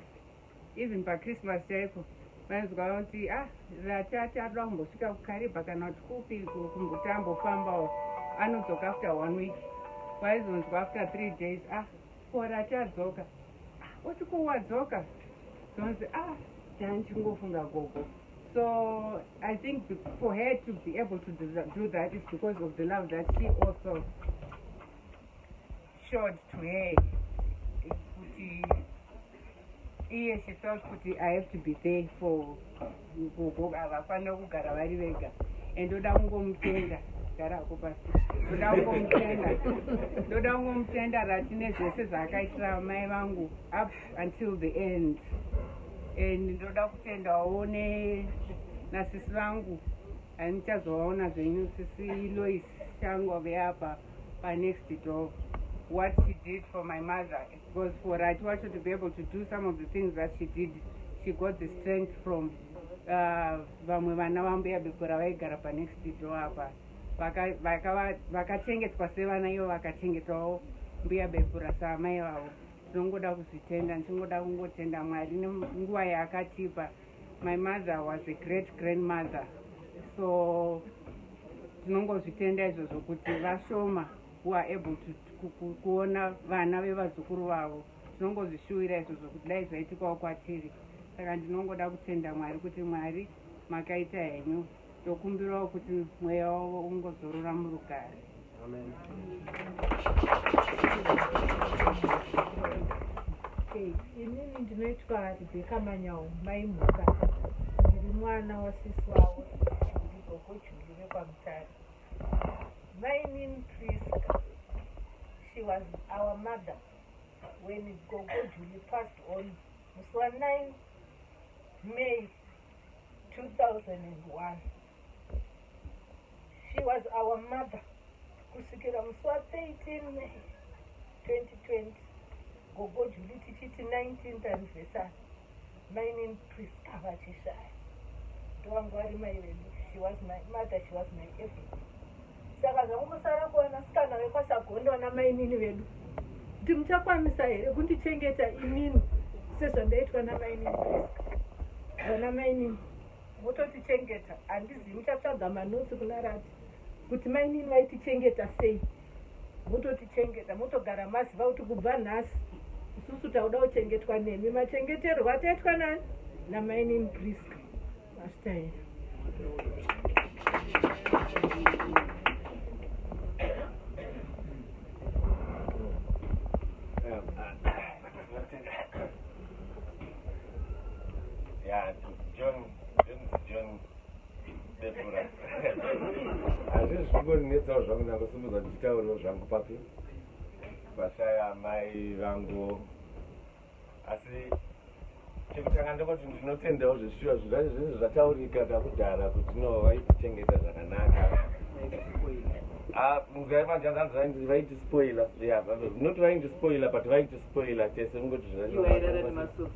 Even paChristmas chaipo vainzwa kuti, "Ah, Rati ati arida kumbosvika kuKaribha kana kuti kupi kumbuti ambofambawo, anodzoka after one week." Waizonzwa after 3 days, "Ah, ko Rati adzoka?" "Ah, oti ko wadzoka?" Zonzi, "Ah, tanchingofunga gogo." So I think for her to be able to do that is because of the love that she also showed to her, kuti iye she felt kuti I have to be there for gogo, havafanira kugara vari vega. And ndoda kungomutenda, garako pasi, ndoda kungomutenda, ndoda kungomutenda Rati nezvese zvaakaitira mai vangu up until the end. And ndoda kutendawo nasisi vangu, handichazovaona zvenyu, sisi Lois Shango veapa panext door. What she did for my mother, because for Rati wacho to be able to do some of the things that she did, she got the strength from vamwe vana vambuya Bepura vaigara panext door apa, vakachengetwa sevana ivo, vakachengetwawo mbuya Bepura saamai vavo. Tinongoda kuzvitenda, ndichingoda kungotenda Mwari nenguva yaakatipa. My mother was a great grandmother, so tinongozvitenda izvozvo kuti vashoma who are able to kuona vana vevazukuru vavo. Tinongozvishuwira izvozvo kuti dai zvaitikawo kwatiri. Saka ndinongoda kutenda Mwari kuti Mwari makaita henyu. Tokumbirawo kuti mweya wavo ungozorora murugare. Amen. Okay, inini ndinoitwa Rebheka Manyau, mai Mhuka. Ndiri mwana wasisi wavo Juli, gogo Juli vekwaMutare. Mainini Priska, she was our mother when gogo Juli passed on musi wa9 May 2001. She was our mother kusvikira musi wa13 May 2020, gogo Juli tichiti 19th anniversary, mainini Priska vachishaya. Ndovanga vari mai vedu. She was my mother, she was my everything. Saka zvangosara kuvanasikana vekwaSagonda, vana mainini vedu, kuti muchakwanisa here kundichengeta inini sezvandaitwa namainini Priska? Vana mainini mototichengeta. Handizivi, muchatsvaga manotsi kuna Rati kuti mainini vaitichengeta sei. Mototichengeta, motogara maziva kuti kubva nhasi isusu tauda kuchengetwa nemi, machengeterwo ataitwa nani namainini Priska. Masitaira. Zvinondinetsawo zvangu ndangosumudza kuti nditaurewo zvangu papi pashaya amai vangu. Asi chekutanga ndokoti ndinotendawo zveshuwa zvinhu zvinhu zvataurika takudhara kuti no vaitichengeta zvakanaka. Ah, manje vaitispoila, yeah, not vaindispoila, but vaitispoila tese kungoti. Iwairara nemasocks.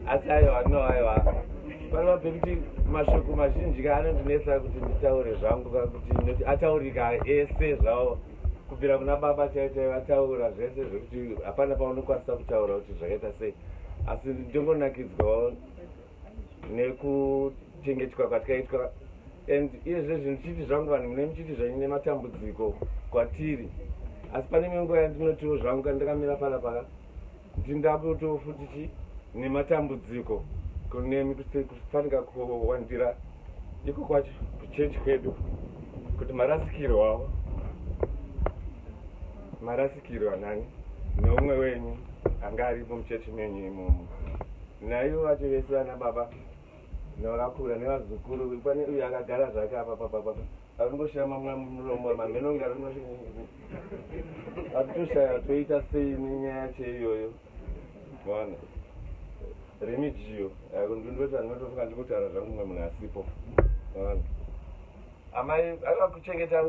Asi aiwa, no, aiwa, panova pekuti mashoko mazhinji ka anondinetsa kuti nditaure zvangu ka, kuti noti ataurika ese zvavo kubvira kuna baba chaivo chaivo, vataura zvese zvekuti hapana paunokwanisa kutaura kuti zvakaita sei. Asi ndongonakidzwawo nekuchengetwa kwatikaitwa. And iyezve zvinhu chiti zvangu, vanhu mune muchiti zvenyu nematambudziko kwatiri, asi pane imwe nguva yandinotiwo zvangu kana ndakamira panapa ndindakutowo futi chi nematambudziko kunemi, kufanika kuwandira iko kwacho kuchechi kwedu, kuti marasikirwawo, marasikirwa nani neumwe wenyu anga aripo muchechi menyu imomo, naivo vacho vese vana baba nevakakura nevazukuru. Pane uyo akagara zvake apa papapapa aringoshama muromo, mamhenonge aritoshaya toita sei nenyaya yacho iyoyo. Maona remijiyo ndindoti andinotofunga ndikutaura zvangu mumwe munhu asipo. Maona amai aiva kuchengeta,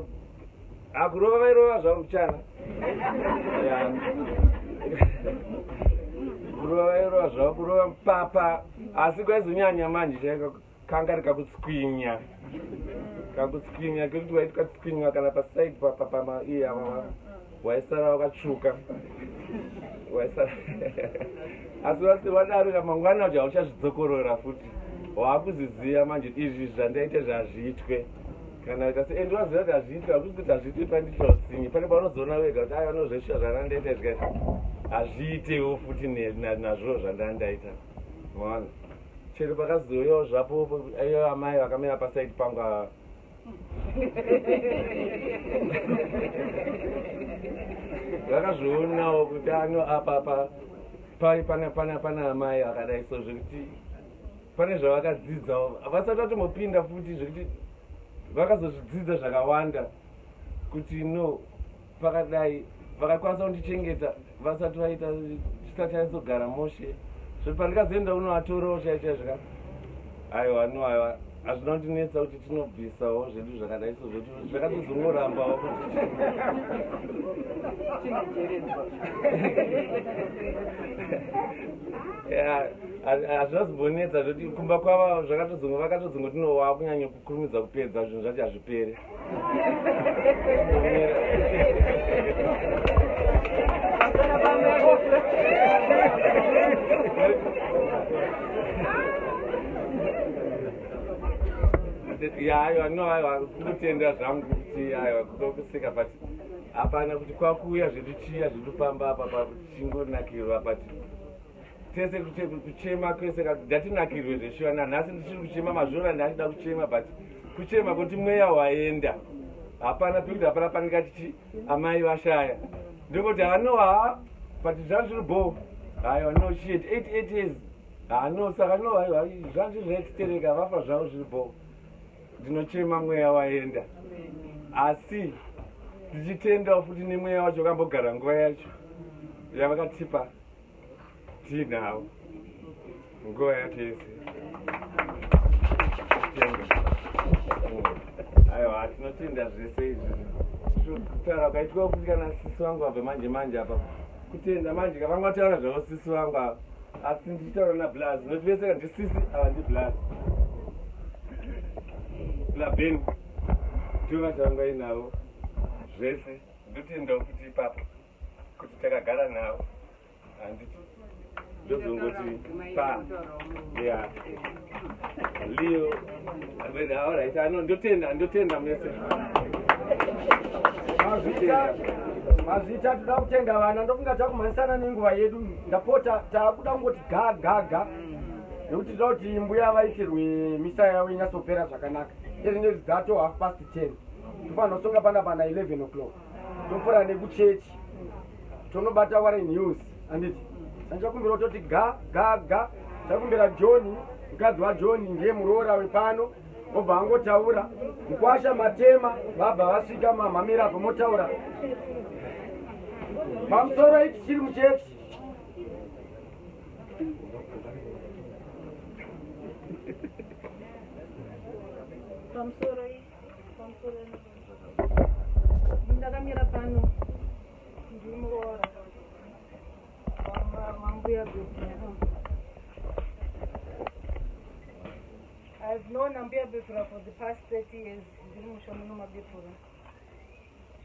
akurova, vairova zvavo muchana. Ya. Kurova vairova zvavo, kurova papa, asi kwaizonyanya manje chaiko kanga rikakutswinya, kakutswinya kekuti waiti katswinywa kana paside pama iye apa waisara wakatsvuka, waisara. Asi wasi wadaro kamangwana kuti hauchazvidzokorora futi, waakuziziva manje izvi zvandaita zvazviitwe kana ita se and waziva kuti hazviitwe. Hakusi kuti hazviitwe pandiitwa utsinye, pane paunozoona wega kuti aya anozveshuwa zvandandaita zvikaita hazviitewo futi nazvo zvandandaita. Maona chero pakazouyawo zvapo iyo amai vakamira paside pangu ava, vakazvionawo kuti ano apa pa pai pana amai vakadai so, zvekuti pane zvavakadzidzawo vasati vatombopinda futi, zvekuti vakazozvidzidza zvakawanda kuti no pakadai vakakwanisa kundichengeta vasati vaita tisati taizogara moshe. Zvoti pandikazoenda kunovatorawo chai chaizvo ka, aiwa, no, aiwa, hazvina kundinetsa kuti tinobvisawo zvedu zvakadai so, zvoti zvakatozongorambawo kuti Chingeredzwa. Ya, hazvina kuzombonetsa zvoti kumba kwava zvakatozongo vakatozongoti no, wakunyanya kukurumidza kupedza zvinhu zvacho hazviperi. Chinomira. Ya, aiwa, no, aiwa, kutenda zvangu kuti aiwa kutokuseka, but hapana kuti kwakuuya zvedu chiya zvedu pamba apa tichingonakirwa, but tese kuchema kwese ndatinakirwe zveshuwa. Nanhasi ndichiri kuchema, mazvora ndachida kuchema, but kuchema kuti mweya waenda, hapana pekuti hapana pandingati amai vashaya, ndongoti hano ha, but zvanga zviri bo. Aiwa, no, she had 88 years. Hano saka no, aiwa, zvanga zviri zvaititereka, vafa zvavo zviri bo. Ndinochema mweya waenda, asi ndichitendawo futi nemweya wacho wakambogara nguva yacho yavakatipa tiinavo nguva yacho yese. Tenda. Aiwa, tinotenda zvese izvi. Kutaura kwaitwa kuti kana sisi vangu vabva manje manje apa, kutenda manje kavanga vataura zvavo sisi vangu ava, asi ndichitaura nablas noti vese ka ndisisi ava, ndiblas laben ndivo vachavanga inavo zvese. Ndotendawo kuti ipapo kuti takagara navo, handiti? Ndozongoti pa ya leo. Alright, ano ndotenda, ndotenda mese. Mazvita, mazvita. Toda kutenda vana. Ndofunga takumhanyisana nenguva yedu, ndapota. Taakuda kungoti ga ga ga nekuti toda kuti mbuya vaitirwe misa yavo inyatsopera zvakanaka. Ezvinezvi dzato 10:30, tofanira kusonga pana 11 o'clock, topfuura nekuchechi, tonobata Warren News, handiti? Sandichakumbira kutoti ga ga ga, takumbira John. Mukadzi waJohn ndiye muroora wepano, obva angotaura. Mukwasha Matema vabva vasvika mamhamira apo motaura. Pamusoro ichi chiri muchechi. Pamusoro pamusoro ndakamira pano ndiri muroora wambuya Bepura. I've known Ambuya Bepura for the past 30 years. Ndiri musha muno maBepura.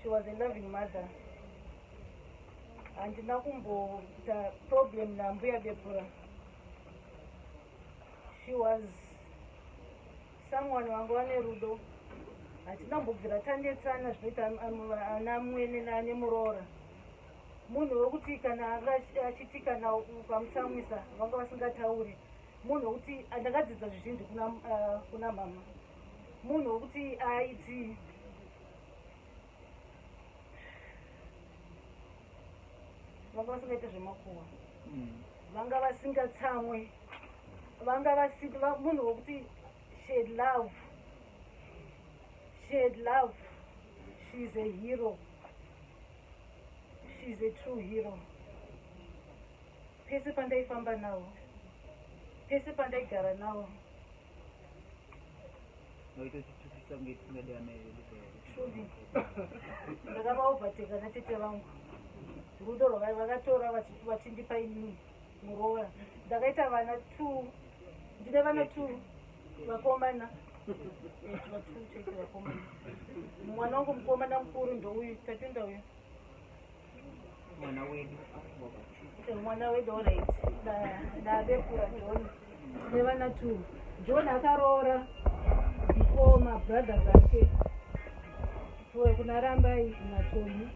She was a loving mother. Handina kumboita problem naMbuya Bepura. She was someone wanga vane rudo. Hatina kumbobvira tanetsana zvinoita ana mwene nemuroora. Munhu wekuti kana anga achiti kana ukamutsamwisa vanga vasingatauri. Munhu wekuti ndakadzidza zvizhinji kuna mama. Munhu wekuti aiti vanga vasingaite zvemakuhwa, vanga vasingatsamwe, vanga vasi munhu wekuti she had love, she had love. She's a hero, she's a true hero. Pese pandaifamba navo, pese pandaigara navo. Waitotitukisa kunge tisingadi ana edu. Truly, ndakavaovateka natete vangu. Rudo rwavakatora vachindipa inini muroora, ndakaita vana two, ndine vana two vakomana, vatwo chete vakomana. Mwana wangu mukomana mukuru ndouyu, Tatenda uyu. Mwana wedu. Mwana wedu, alright, ndabekura John nevana two. John akaroora before mabrothers ake kuna Rambai naTony.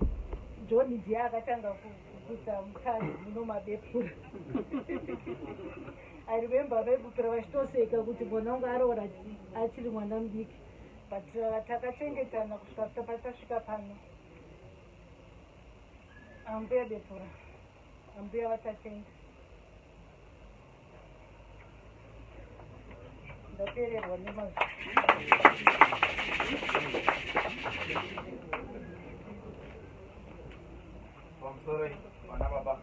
John ndiye akatanga kuita mukadzi muno mabepura. I remember vaibupira vachitoseka kuti mwana wangu aroora achiri mwana mudiki, but takachengetana kusvika patasvika pano. Ambuya Bepura, ambuya vaTatenda, ndapererwa nemazwi. Pamusoro vana baba.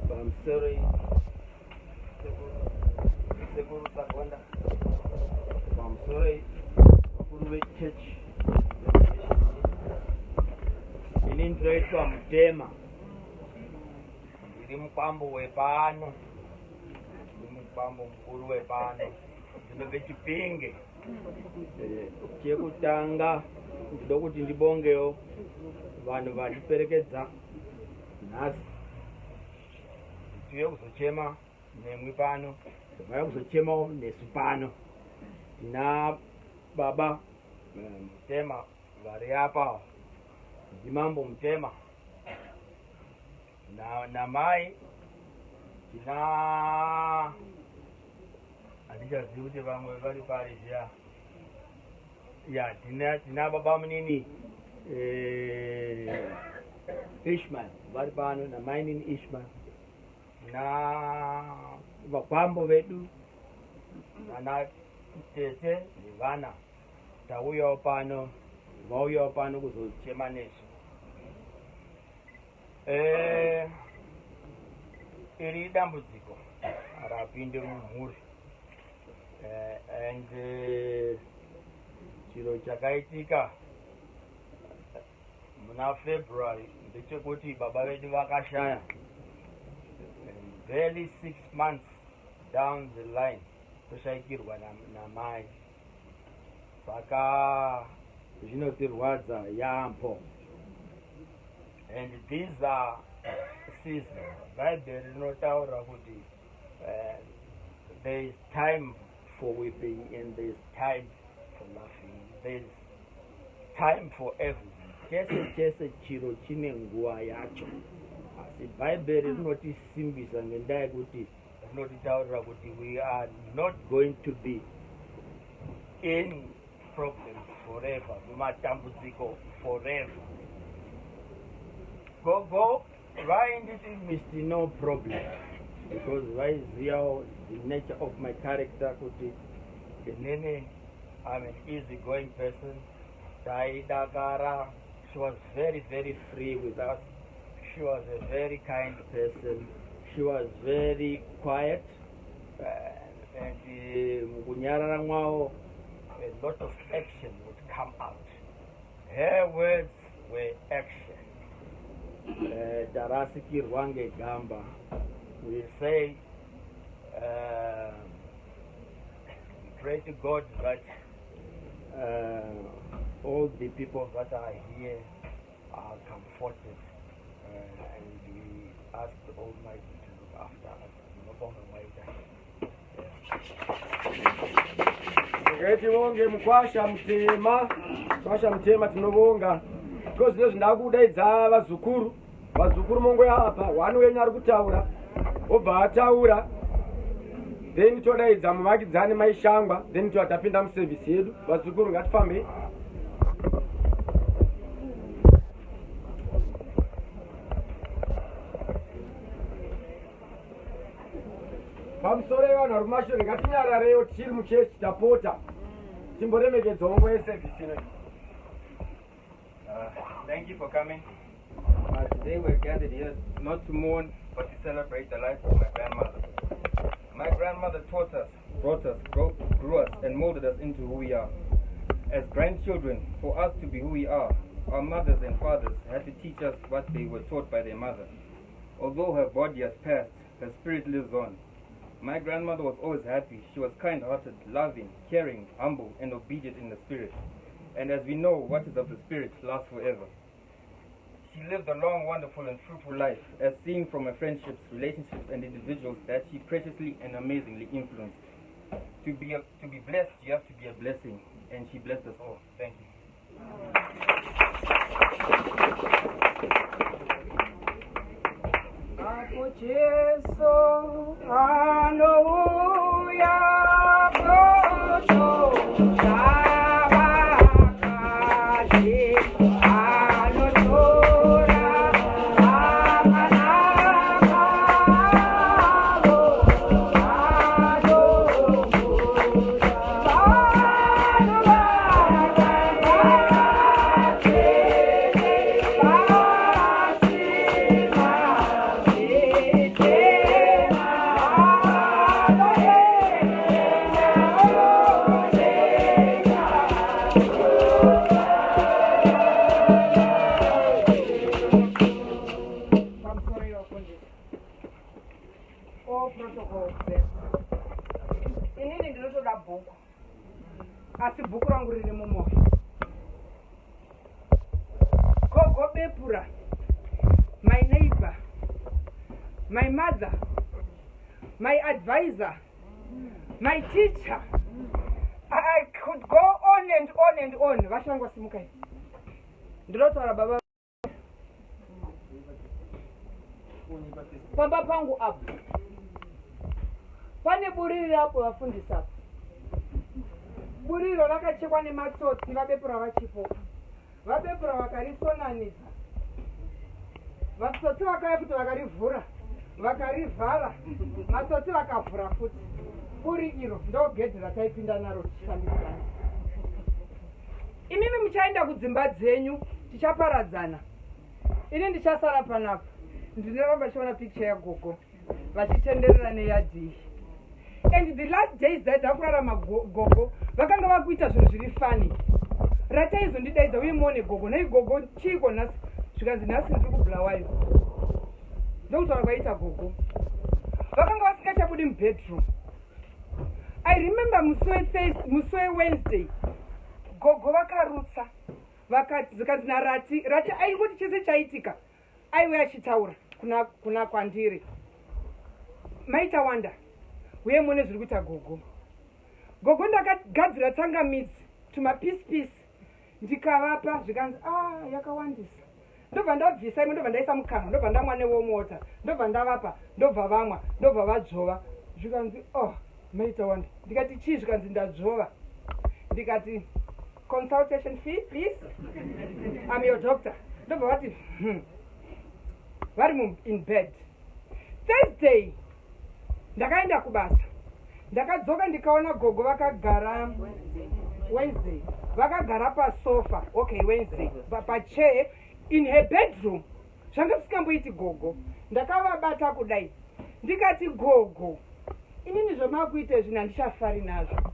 Pamusoro sekuru Sagonda. Pamusoro vakuru vechechi. Ini ndinoitwa Mutema, ndiri mukwambo wepano, ndiri mukwambo mukuru wepano, ndinobve Chipinge. Chekutanga ndinoda kuti ndibongewo vanhu vandiperekedza nhasi tiuye kuzochema nemwi pano, vauya kuzochemawo nesu pano. Tina baba Mutema vari apa, ndimambo Mutema namai. Tina, handichazivi kuti vamwe vari pari zviya. Ya, tina baba munini Ishmael vari pano namainini Ishmael na vakwambo vedu nana tete nevana. Tauyawo pano, vauyawo pano kuzochema nesu. Iri dambudziko rapinde mumhuri, and chiro chakaitika muna February ndechekuti baba vedu vakashaya, and barely 6 months down the line toshayikirwa namai, saka zvinotirwadza yaamho. And these are seasons. Bhaibheri rinotaura kuti there is time for weeping and there is time for laughing, there is time for everything. Chese chese chiro chine nguva yacho, asi Bhaibheri rinotisimbisa ngendaa yekuti rinotitaurira kuti we are not going to be in problems forever, mumatambudziko forever. Gogo vainditi Mr No Problem. Because vaizivawo the nature of my character kuti inini I'm an easy going person. Taidakara. She was very, very free with us. She was a very kind person. She was very quiet. And mukunyarara mwavo a lot of action would come out. Her words were action. Tarasikirwa ngegamba. We say, we pray to God that all the people that are here are comforted, and we ask the Almighty to look after us. Munobonga mwaita. Regai tivonge mukwasha mutema. Mukwasha mutema tinovonga. Ko zvino zvindakudaidza vazukuru. Vazukuru mongoya apa, one wenyu ari kutaura, obva ataura. Then todaidza muvakidzani maishangwa, then tobva tapinda muservice yedu. Vazukuru ngatifambei. Pamusoro yevanhu vari kumashure ngatinyararewo tichiri muchechi tapota. Timboremekedzawo nguva yeservice ino. Thank you for coming. Today we're gathered here not to mourn, but to celebrate the life of my grandmother. My grandmother taught us, brought us, grew us, and molded us into who we are. As grandchildren, for us to be who we are, our mothers and fathers had to teach us what they were taught by their mother. Although her body has passed, her spirit lives on. My grandmother was always happy. She was kind-hearted, loving, caring, humble, and obedient in the spirit. And as we know, what is of the spirit lasts forever. She lived a long, wonderful, and fruitful life, as seen from her friendships, relationships, and individuals that she preciously and amazingly influenced. To be blessed, you have to be a blessing, and she blessed us all. Thank you. Apo Jesu anouya koto anotora vakanaka avo vanomuda. Vanhu vatsvene vasina zvitema vanoenda kudenga. Pamusoro yevafundisi, all protocol observed. Inini ndinotoda bhuku, asi bhuku rangu riri mumwoyo. Gogo Bepura, my neighbor, my mother, my advisor, my teacher. I could go on and on and on. Vashangwa, simukai. Ndinotaura baba pamba pangu apo pane buriri apo, vafundisi, apo buriro rakachekwa nematsotsi. Vabepura vachipo, vabepura vakarisonanidza. Vatsotsi vakauya futi vakarivhura, vakarivhara. Matsotsi vakavhura futi buri iro. Ndo gedhi rataipinda naro tichishambidzana. Imimi muchaenda kudzimba dzenyu, tichaparadzana. Ini ndichasara panapa, ndinoramba chiona picture yagogo vachitenderera neyadhi. And the last days dzaidza kurarama gogo vakanga vakuita zvinhu zviri funny. Rataizondidaidza uye muone gogo. Nei gogo, chiiko nhasi? Zvikanzi nhasi ndiri kuBulawayo. Ndokutaura kwaita gogo, vakanga vasingachabudi mubedroom. I remember musi weWednesday gogo vakarutsa, vakati, zvikanzi narati rati aingoti chese chaitika aiwe achitaura kuna kwandiri, "Maita wanda, uye muone zviri kuita gogo." Gogo, ndakagadzira tsangamidzi tumapisi pisi, ndikavapa. Zvikanzi, "A, yakawandisa." Ndobva ndabvisa imwe, ndobva ndaisa mukanwa, ndobva ndamwa newarm water, ndobva ndavapa, ndobva vamwa, ndobva vadzvova. Zvikanzi, "Oh, maita wanda." Ndikati, "Chii?" Zvikanzi, "Ndadzvova." Ndikati, "Consultation fee, please, I'm your doctor." Ndobva vati, Vari in bed. Thursday. Ndakaenda kubasa, ndakadzoka ndikaona gogo vakagara Wednesday, vakagara pasofa. Okay, Wednesday, pachair in her bedroom. Zvanga zvisingamboiti gogo. Ndakavabata kudai, ndikati, "Gogo, inini zvamakuita izvi handichafari nazvo.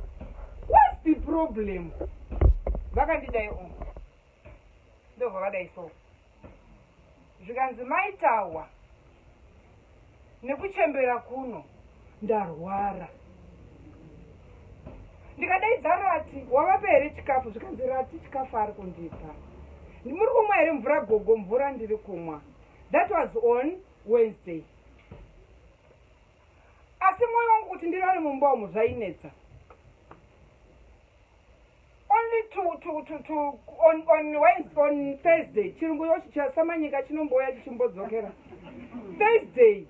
What's the problem?" Vakandidai o, ndobva vadai so, zvikanzi, "Maitawa, nekuchembera kuno ndarwara." Ndikadaidza Rati, "Wavapa here chikafu?" Zvikanzi, "Rati chikafu ari kundipa." "Muri kumwa here mvura, gogo?" "Mvura ndiri kumwa." That was on Wednesday. Asi mwoyo wangu kuti ndirare mumba umu zvainetsa. Only to on Wednesday, on Thursday, chirungu chaSamanyika chinombouya chichimbodzokera. Thursday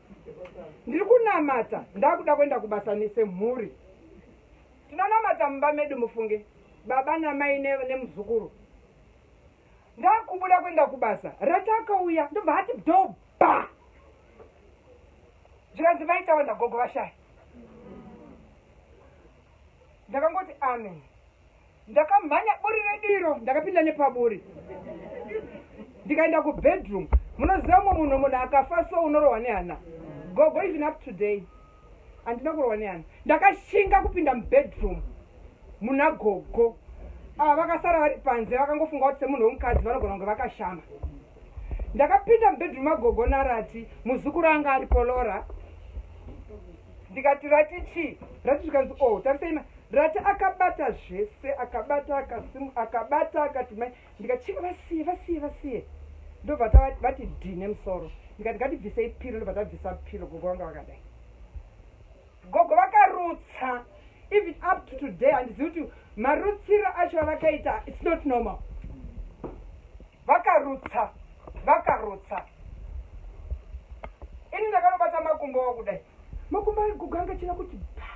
ndiri kunamata, ndakuda kuenda kubasa nesemhuri. Tinonamata mumba medu, mufunge, baba namai nemuzukuru. Ndakubuda kuenda kubasa, Rati akauya, ndobva ati dhobha, zvikanzi, "Vaitawa, ndagogo vashaya." Ndakangoti, "Amen." Ndakamhanya buri rediro, ndakapinda nepaburi, ndikaenda kubedroom. Munoziva umwe munhu akafa so unorohwa nehana. Gogo, even up today handina kurohwa nehana. Ndakashinga kupinda mubedroom muna gogo. Ava vakasara vari panze, vakangofunga kuti semunhu womukadzi vanogona kunge vakashama. Ndakapinda mubedroom magogo naRati, muzukuru anga aripo, Lora. Ndikati, "Rati, chii?" Rati zvikanzi, "O, tarisai." Rati akabata zvese, akabata, akasimu, akabata, akati, "Mai." Ndikati, "Chika, vasiye, vasiye, vasiye." Ndobva vati dhi nemusoro. Ndikati, "Ngatibvisei pillow." Ndobva tabvisa pillow. Gogo vanga vakadai, gogo vakarutsa. Even up to today handizivi kuti marutsiro acho avakaita, it's not normal. Vakarutsa, vakarutsa. Ini ndakanobata makumbo avo kudai, makumbo agogo anga china kuti pa.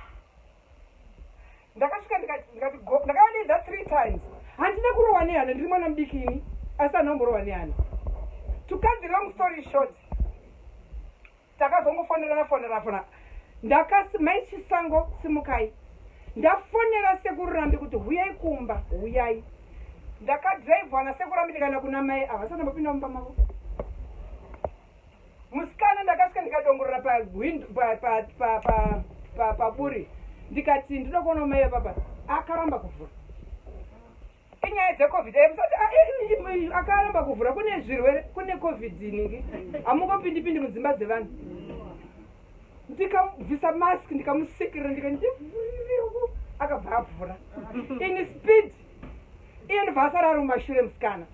Ndakasvika ndikati, ndakavadedza three times. Handina kurohwa nehana, ndiri mwana mudiki ini, asi handina kumborohwa nehana. To cut the long story short, takazongofonerana, fonera, fona. Ndakasi, "Mai Chisango, simukai." Ndafonera Sekururambi kuti, "Huyai kumba, huyai." Ndakadhiraivhwa naSekurambi, ndikaenda kuna mai ava, vasati ndambopinda mumba mavo. Musikana, ndakasvika ndikadongorera paburi, ndikati, "Ndinoda kuona mai vapapa." Akaramba kuvhura. Inyaya dzeCovid. Musati akaramba kuvhura, kune zvirwere, kune COVID ningi, hamungopindipindi mudzimba dzevanhu. Ndikamubvisa mask, ndikamusekera, ndikati, "Ndivhurirewo." Akabva avhura in speed. Iye ndobva asara ari mumashure. Musikana,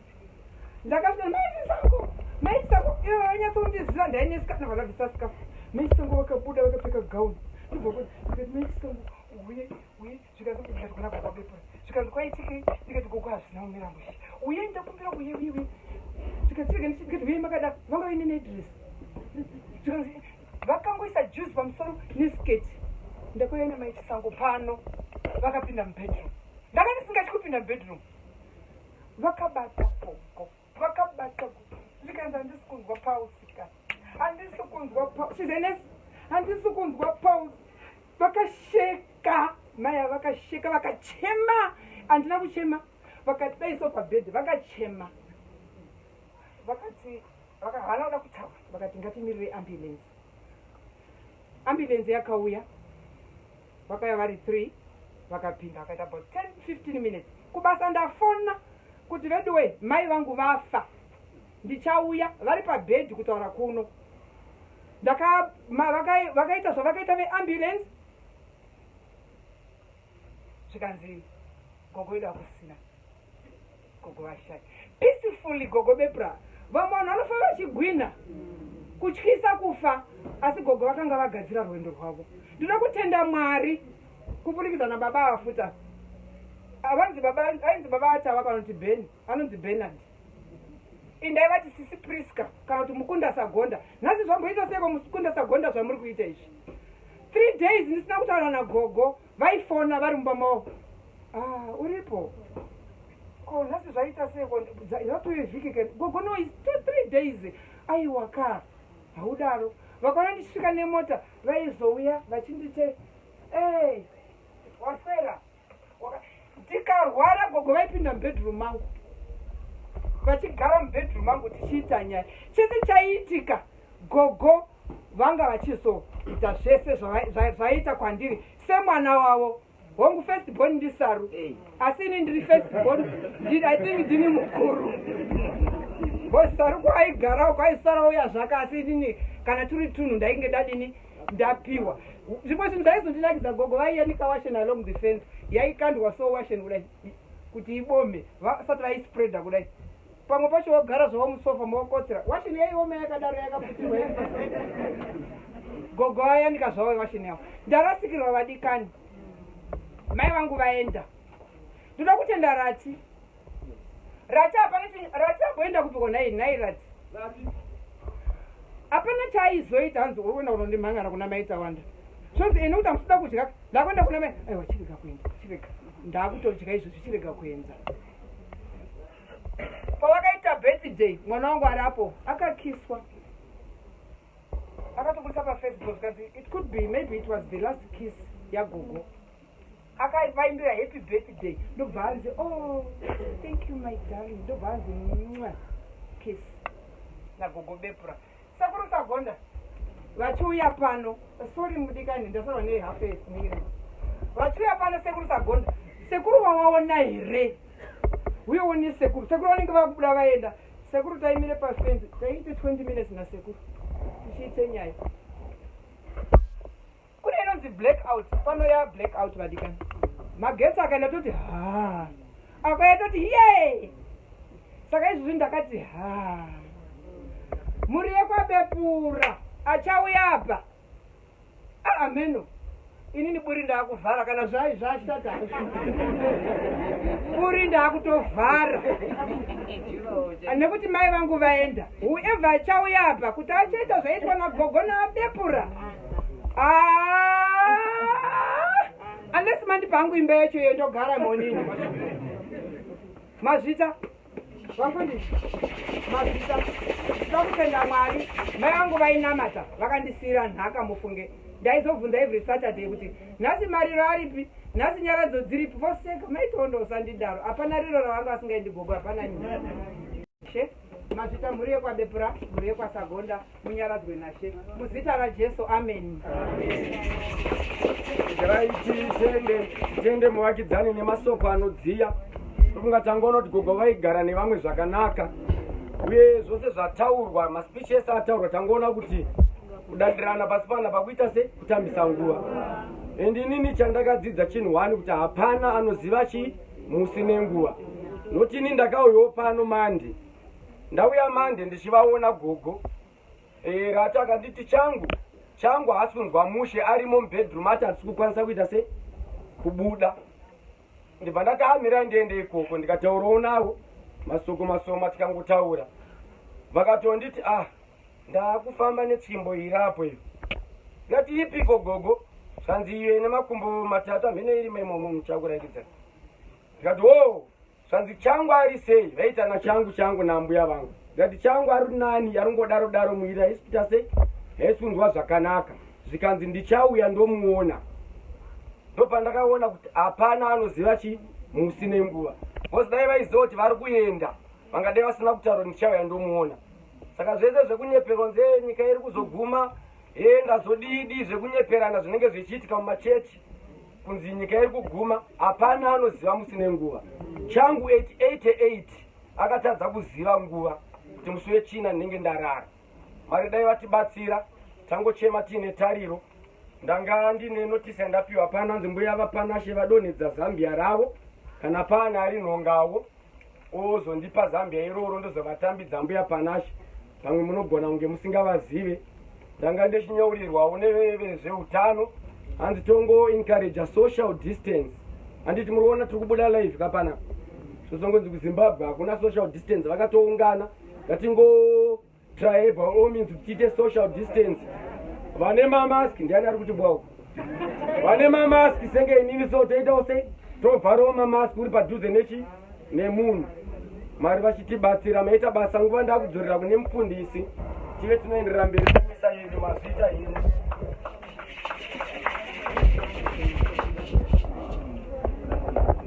ndakasvika, "Mai Chisango, Mai Chisango." Ivo vanyatsondiziva, ndainesika. Ndobva ndabvisa scarf. Mai Chisango vakabuda vakapfeka gauni. Ndobva ndikati, "Mai Chisango, uye, uye." Zvikanzi, ndikati kuna gogo Bepura, zvikanzi, "Kwaitikei?" Ndikati, "Gogo hazvina kumira mushe, uye ndakumbira, uye, uye, uye." Zvikanzi, ndikati, "Uye makada." Vanga vaine nedress. Zvikanzi, vakangoisa juzi pamusoro nesketi. Ndakauya namai Chisango pano, vakapinda mubedroom. Ndanga ndisingatyi kupinda mubedroom. Vakabata gogo, vakabata gogo. Zvikanzi, "Handisi kunzwa pulse ka, handisi kunzwa pulse." She's a nurse. "Handisi kunzwa pulse." Vakasheka maya, vakasheka, vakachema. Handina kuchema. Vakadaiso pabhedhi, vakachema, vakati havana kuda kutaura. Vakati, "Ngatimirire ambulance." Ambulance yakauya, vakauya vari three, vakapinda, vakaita about 10 15 minutes. Kubasa ndafona kuti, "Veduwe, mai vangu vafa, ndichauya." Vari pabhedhi kutaura kuno. Vakaita zvavakaita veambulance, zvikanzi, "Gogo wedu hakusina, gogo vashaya peacefully." Gogo Bepra, vamwe vanhu vanofa vachigwina, kutyisa kufa, asi gogo vakanga vagadzira rwendo rwavo. Ndinoda kutenda Mwari kupurikidza nababa avafuta. Avanzi baba, ainzi baba Atava, kana kuti Ben, anonzi Bernard. Indai vati sisi Priska kana kuti Mukunda Sagonda. Nhasi zvamboita seiko, Mukunda Sagonda, zvamuri kuita izvi? 3 days ndisina kutaura nagogo. Vaifona vari mumba mavo. "Ah, uripo ko? Nhasi zvaita seiko? Zvatove vhiki ke, gogo." "No, it's 2 3 days." "Aiwa ka, haudaro." Vakaona ndichisvika nemota vaizouya vachindite e waswera. Ndikarwara gogo vaipinda mubedroom mangu vachigara mubedroom mangu tichiita nyaya. Chese chaiitika gogo vanga vachizoita zvese zvaiita kwandiri semwana wavo. Hongu first born ndiSaru, asi ini ndiri first born, I think ndini mukuru, because Saru kwaigarawo kwaisara uya zvaka, asi inini kana turi tunhu ndainge dadini ndapiwa. Zvimwe zvinhu zvaizondinakidza, gogo vaiyanika washing along the fence, yaikandwa so washing kudai kuti ibome vasati vaispreada kudai. Pamwe pacho wogara zvavo musofa mokotsera, washing yaioma yakadaro yakaputirwa. Gogo vayanika zvavo washing yavo. Ndarasikirwa vadikani, mai vangu vaenda. Ndoda kutenda Rati. Rati hapana, Rati amboenda kupiko nhai? Nhai Rati, hapana chaaizoita. Hanzi uri kuenda kunondimhangara kuna mai Tawanda. Zvonzi ene kuti hamusida kudya, ndakuenda kuna mai. Aiwa, chirega kuenda, chirega, ndakutodya izvozvi, chirega kuenda. Pavakaita birthday mwana wangu ari apo akakiswa, akatobudisa paFacebook zvikanzi it could be maybe it was the last kiss yagogo. Akavaimbira happy birthday, ndobva anzi, "Oh, thank you, my darling." Ndobva anzi mwa kiss nagogo Bepura. Sekuru Sagonda vachiuya pano, sorry mudikani, ndasarwa nehalf minute. Vachiuya pano sekuru Sagonda, sekuru wawaona here? Uyewo nesekuru, sekuru vanenge vakubuda vaenda. Sekuru taimire pafenzi, taiite 20 minutes nasekuru tichiite nyaya. Kune inonzi black out pano, ya black out vadikani, magetsi akaenda toti ha, akauya toti ye. Saka izvozvi ndakati ha, mhuri yekwaBepura achauya apa ameno. Inini buri ndaakuvhara, kana zvai zvashata buri ndaakutovhara nekuti mai vangu vaenda. Whoever achauya apa kuti achaita zvaitwa nagogo naBepura, ah, unless mandipa hangu imba yacho iyo ndogara monini. Mazvita vafundisi, mazvita. Toda kutenda Mwari, mai vangu vainamata vakandisiyira nhaka. Mufunge ndaizobvunza every Saturday kuti nhasi mariro aripi, nhasi nyaradzo dziripi? Voseka, maitondo usandidaro. Hapana riro ravanga vasingaendi gogo, hapana she. Mazvita mhuri yekwaBepura, mhuri yekwaSagonda, munyaradzwe nashe muzita raJesu, amen. Regai titende, titende muvakidzani nemasoko anodziya. Tofunga tangoona kuti gogo vaigara nevamwe zvakanaka, uye zvose zvataurwa, maspeech ese ataurwa, tangoona kuti kudandirana pasi pana pakuita se kutambisa nguva. And inini chandakadzidza chinhu one, kuti hapana anoziva chi musi nenguva. Noti ini ndakauyawo pano Monday, ndauya Monday ndichivaona gogo. Rati akanditi changu changu haasi kunzwa mushe, arimo mubedroom, ati hatisi kukwanisa kuita se kubuda. Ndibva ndati amirai ndiende ikoko, ndikataurawo navo masoko masoma. Tikangotaura vakatonditi, "Ah, ndakufamba netsvimbo irapo iyo." Ndati, "Ipiko gogo?" Zvanzi, "Iyo ine makumbo matatu, hamene irimo imomo muchakurakidza." Ndikati, "O." Zvanzi, "Changu ari sei?" Vaitana changu changu nambuya vangu. Ndikati, "Changu ari nani, aringodaro daro, muiri haisi kuita sei, haisi kunzwa zvakanaka." Zvikanzi, "Ndichauya ndomuona." Ndopandakaona kuti hapana anoziva chi musi nenguva, because dai vaiziva kuti vari kuenda vangadai vasina kutaura ndichauya ndomuona. Saka zvese zvekunyeperwa nzee nyika iri kuzoguma ye ndazodidi, zvekunyeperana zvinenge zvichiitika mumachechi kunzi nyika iri kuguma, hapana anoziva musi nenguva. Changu 888 akatadza kuziva nguva kuti musi wechina ndinenge ndarara. Mwari dai vatibatsira, tangochema tiine tariro. Ndanga ndine notice yandapiwa pano, anzi mbuya vaPanashe vadonhedza zambia ravo. Kana paane ari nhongawo ozondipa zambia iroro, ndozovatambidza mbuya Panashe. Pamwe munogona kunge musingavazive. Ndanga ndichinyaurirwawo nevezveutano, hanzi tongo encourage social distance. Handiti muri kuona tiri kubuda live kapana? Zvozongonzi kuZimbabwe hakuna social distance, vakatoungana. Ngatingo try by all means kuti tiite social distance. Vane mamaski ndiani ari kuti bwauko? Vane mamaski senge inini, so toitawo sei, tovharawo mamaski uri padhuze nechi nemunhu. Mwari vachitibatsira, maita basa. Nguva ndakudzorera kune mufundisi. Tive tinoenderera mberi nemisa yedu. Mazviita henyu.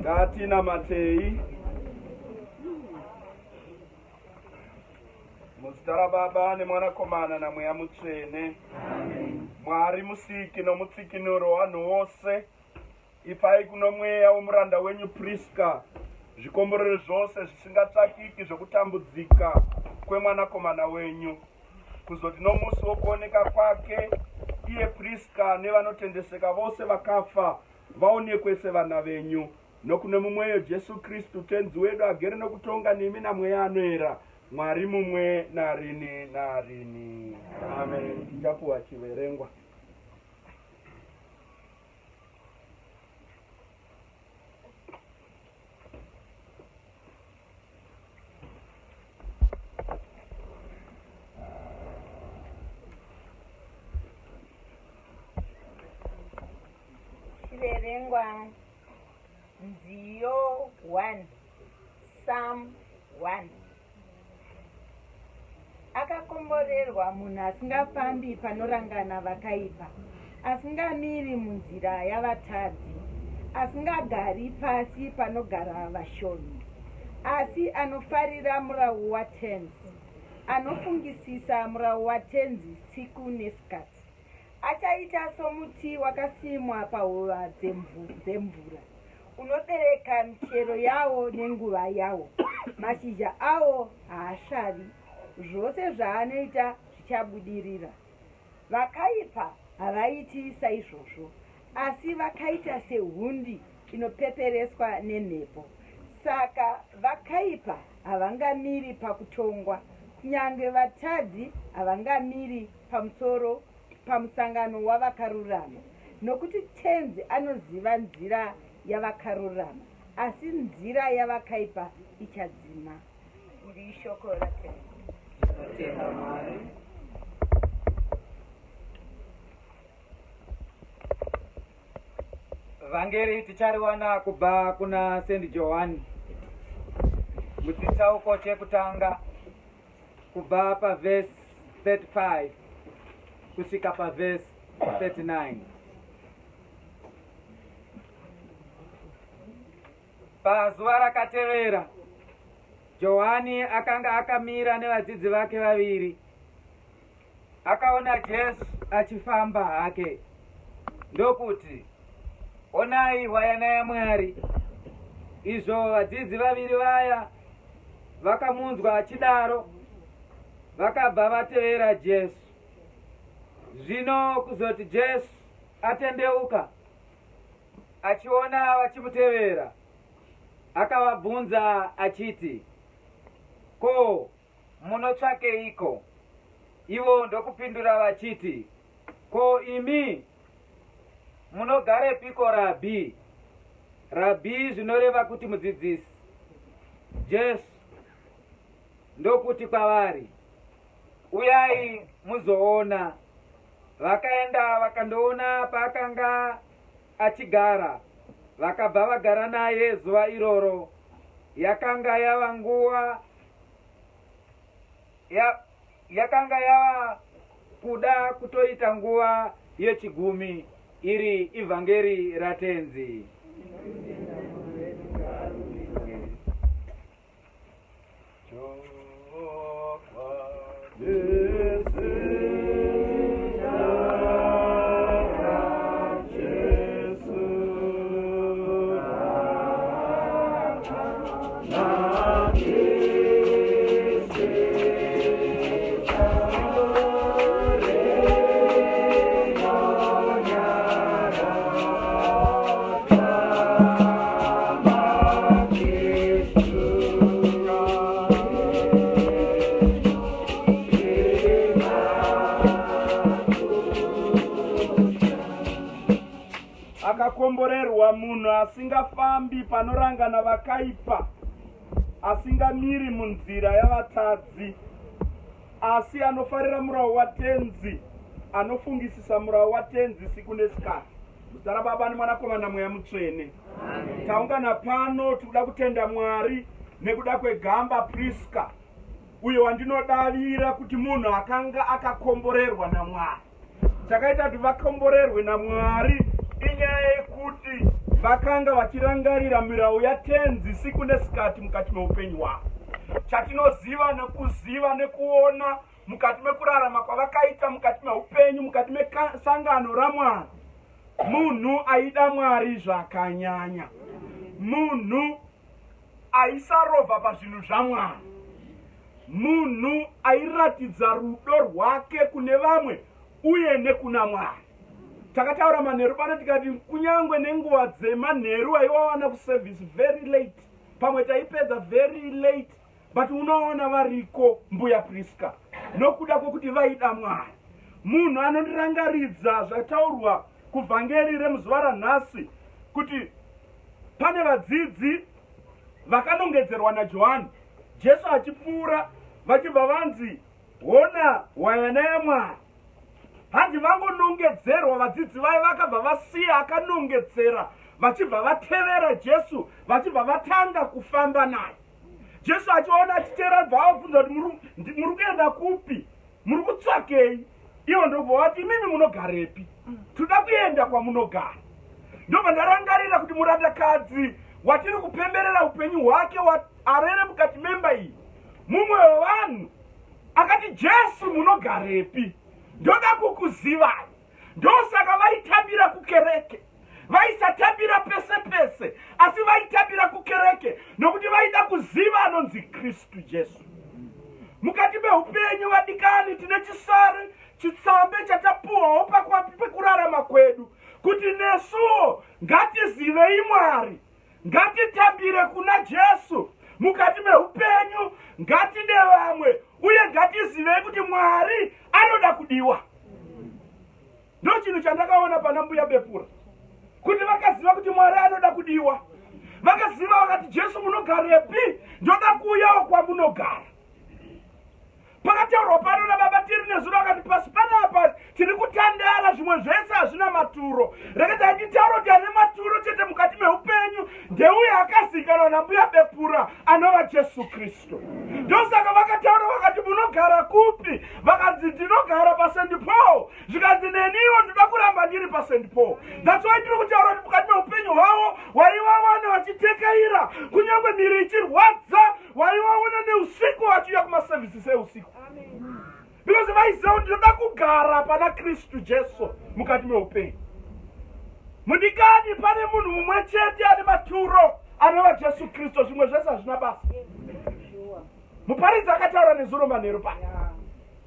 Ngatinamatei. Muzita raBaba neMwanakomana naMweya Mutsvene. Mwari musiki nomutsikinuro wanhu wose, ipai kuno mweya womuranda wenyu Priska zvikomborero zvose zvisingatsvakiki zvokutambudzika kwemwanakomana wenyu, kuzoti nomusi wokuoneka kwake iye Priska nevanotendeseka vose vakafa vaonekwe sevana venyu. Nokune mumweyo Jesu Kristu Tenzi wedu agere nokutonga nemi naMweya Anoera, Mwari mumwe narini narini. Amen. Tichapuwa chiverengwa. Chiverengwa Nziyo 1 Psalm 1 Akakomborerwa munhu asingafambi panorangana vakaipa, asingamiri munzira yavatadzi, asingagari pasi panogara vashoni, asi anofarira murau waTenzi, anofungisisa murau waTenzi siku nesikati. Achaita somuti wakasimwa pahova dzemvura, unobereka michero yawo nenguva yawo, mashizha awo haasvavi, zvose zvaanoita zvichabudirira. Vakaipa havaiti saizvozvo, asi vakaita sehundi inopepereswa nemhepo. Saka vakaipa havangamiri pakutongwa, kunyange vatadzi havangamiri pamusoro pamusangano wavakarurama, nokuti Tenzi anoziva nzira yavakarurama, asi nzira yavakaipa ichadzima. Iri ishoko raTenzi. Tinotenda Mwari. Vhangeri tichariwana kubva kuna St Johani muchitsauko chekutanga kubva pavhesi 35 kusvika pavhesi 39. Pazuva rakatevera, Johani akanga akamira nevadzidzi vake vaviri. Akaona Jesu achifamba hake ndokuti, Onai hwayana yaMwari. Izvo vadzidzi vaviri vaya vakamunzwa achidaro, vakabva vatevera Jesu. Zvino kuzoti Jesu atendeuka achiona vachimutevera, akavabvunza achiti, Ko, Munotsvakeiko? Ivo ndokupindura vachiti, Ko imi munogarepiko Rabhi? Rabhi zvinoreva kuti mudzidzisi. Jesu ndokuti kwavari, Uyai muzoona. Vakaenda vakandoona paakanga achigara, vakabva vagara naye zuva iroro. Yakanga yava nguva ya, yakanga yava kuda kutoita nguva yechigumi. Iri ivhangeri raTenzi. Akakomborerwa munhu asingafambi panorangana vakaipa, asingamiri munzira yavatadzi, asi anofarira murau waTenzi, anofungisisa murau waTenzi siku nesikati. Muzita raBaba neMwanakomana Mweya Mutsvene. Taungana pano tikuda kutenda Mwari nekuda kwegamba Priska. uyo wandinodavira kuti munhu akanga akakomborerwa namwari. Chakaita kuti vakomborerwe naMwari inyaya yekuti vakanga vachirangarira mirau yaTenzi siku nesikati mukati meupenyu hwavo. Chatinoziva nekuziva nekuona mukati mekurarama kwavakaita mukati meupenyu mukati mesangano raMwari, munhu aida Mwari zvakanyanya, munhu aisarovha pazvinhu zvaMwari, munhu airatidza rudo rwake kune vamwe uye nekuna Mwari. Takataura manheru pano tikati kunyange nenguva dzemanheru aiwawana kuservice very late, pamwe taipedza very late, but unoona variko mbuya Priska nokuda kwokuti vaida Mwari. Munhu anondirangaridza zvataurwa kuvhangeri remuzuva ranhasi kuti pane vadzidzi vakanongedzerwa naJohani Jesu achipfuura, vachibva vanzi hona hwayana yaMwari. Hanzi vangonongedzerwa vadzidzi vaye vakabva vasiya akanongedzera vachibva vatevera Jesu vachibva vatanga kufamba naye. Jesu achiona achiteera bva avabvunza kuti muri kuenda kupi, muri kutsvakei? Ivo ndobva vati imimi munogarepi, toda kuenda kwamunogara. Ndobva ndarangarira kuti murandakadzi watiri kupemberera upenyu hwake arere mukati memba iyi, mumwe wevanhu akati Jesu munogarepi, ndoda kukuzivai. Ndosaka vaitambira kukereke, vaisatambira pese pese, asi vaitambira kukereke nokuti vaida kuziva anonzi Kristu Jesu. Mukati meupenyu vadikani, tine chisare chitsambe chatapuwawo pekurarama kwedu kuti nesuwo ngatizivei Mwari, ngatitambire kuna Jesu mukati meupenyu, ngatide vamwe uye ngatizivei kuti Mwari anoda kudiwa. Ndo chinhu chandakaona pana mbuya Bepura, kuti vakaziva kuti Mwari anoda kudiwa. Vakaziva vakati, Jesu munogarepi? Ndoda kuuyawo kwamunogara. Pakataurwa pano nababa tiri nezuro akati pasi panapa tiri kutandara, zvimwe zvese hazvina maturo. Rekedza nditaura kuti ane maturo chete mukati meupenyu ndeuye akazikanwa nambuya Bepura anova Jesu Kristu. Ndosaka vakataura vakati munogara kupi? Vakanzi ndinogara paSt Paul. Zvikanzi neniwo ndinoda kuramba ndiri paSt Paul. That's why ndiri kutaura kuti mukati meupenyu hwavo waivawana vachitekaira kunyange miri ichirwadza, waivaona neusiku vachiuya kumaservices eusiku, because vaiziva kuti ndinoda kugara pana Kristu Jesu mukati meupenyu. Mudikani, pane munhu mumwe chete ane maturo anova Jesu Kristu, zvimwe zvese hazvina basa. Muparidzi akataura nezuro manheru pano,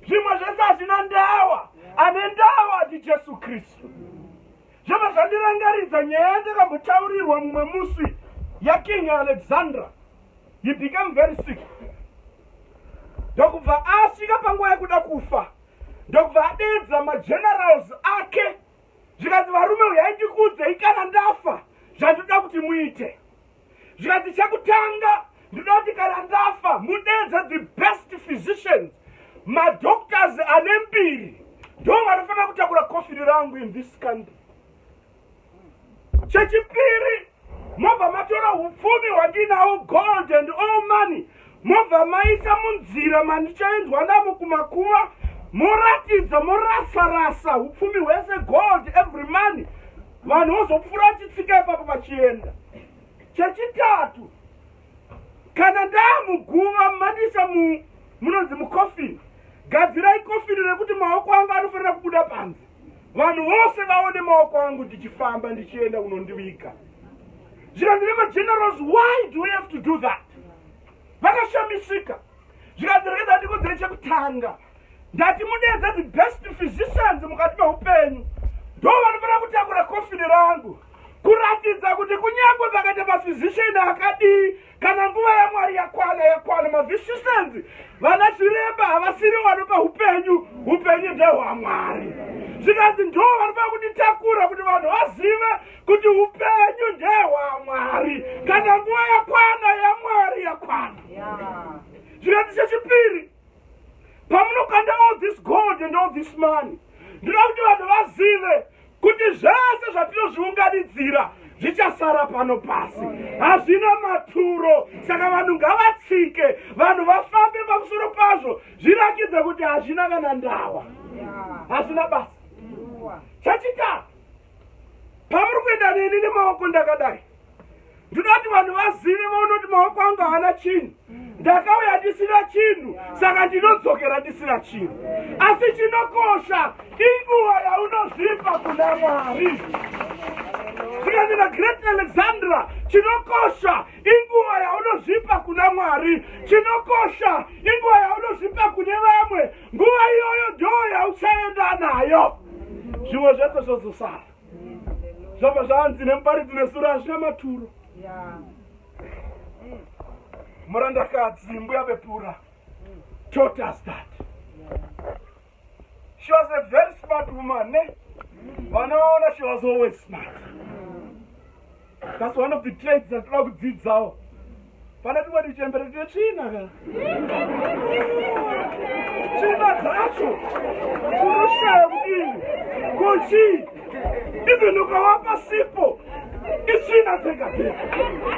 zvimwe zvese hazvina ndawa, ane ndawa ndiJesu Kristu. Zvobva zvandirangaridza nyaya yandakambotaurirwa mumwe musi yaKing Alexandra. He became very sick, ndokubva asvika panguva yekuda kufa, ndokubva adeedza magenerals ake, zvikanzi varume uyai ndikuudzei kana ndafa zvandinoda kuti muite. Zvikanzi chekutanga ndinoda kuti kana ndafa mudeedze the best physicians, madoctors ane mbiri, ndo vanofanira kutakura kofini rangu in this country. Chechipiri, mobva matora upfumi hwandinawo, gold and all money, mobva maisa munzira mandichaendwa namo kumakuva, moratidza morasa-rasa upfumi hwese, gold, every money, vanhu vozopfuura vachitsika ipapo vachienda. Chechitatu, kana ndaamuguva mandisa munonzi mukofini, gadzirai kofini rekuti maoko angu anofanira kubuda panze, vanhu vose vaone maoko angu ndichifamba ndichienda kunondiviga. Zvikanzi nemagenerals, why do we have to do that? Vakashamisika. Zvikanzi rekedza ndikudzire, chekutanga ndati mudeedze the best physicians mukati meupenyu, ndo vanofanira kutakura kofini rangu, kuratidza kuti kunyange pakaita maphysician akadii, kana nguva yaMwari yakwana, yakwana. Maphysicians, vana zviremba, havasiri vanopa upenyu, upenyu ndehwaMwari. Zvikanzi ndo vanofanira kunditakura kuti vanhu vazive kuti upenyu ndehwaMwari, kana nguva yakwana yaMwari yakwana. Zvikanzi chechipiri, pamunokanda all this gold and all this money, ndinoda kuti vanhu vazive kuti zvese zvatinozviunganidzira zvichasara pano pasi, hazvina maturo. Saka vanhu ngavatsike, vanhu vafambe pamusoro pazvo, zvirakidze kuti hazvina kana ndawa, hazvina basa. Chechitatu, pamuri kuenda neni nemaoko ndakadai, ndinoda kuti vanhu vazive, vaone kuti maoko angu haana chinhu. Ndakauya ndisina chinhu, saka ndinodzokera ndisina chinhu. Asi chinokosha inguva yaunozvipa kuna Mwari. Zvikanzi naGreat Alexandra, chinokosha inguva yaunozvipa kuna Mwari, chinokosha inguva yaunozvipa kune vamwe. Nguva iyoyo ndo yauchaenda nayo, zvimwe zvese zvozosara. Zvobva zvanzi nemuparidzi nesura, hazvina maturo. Murandakadzi Mbuya Bepura taught us that. She was a very smart woman, ne? Vanoona, she was always smart. That's one of the traits dzatinoda kudzidzawo. Pane tumwe tuchembere tine tsvina ka, tsvina dzacho unoshaya kudini kochii. Even ukavapa sipo, itsvina dzega dzega.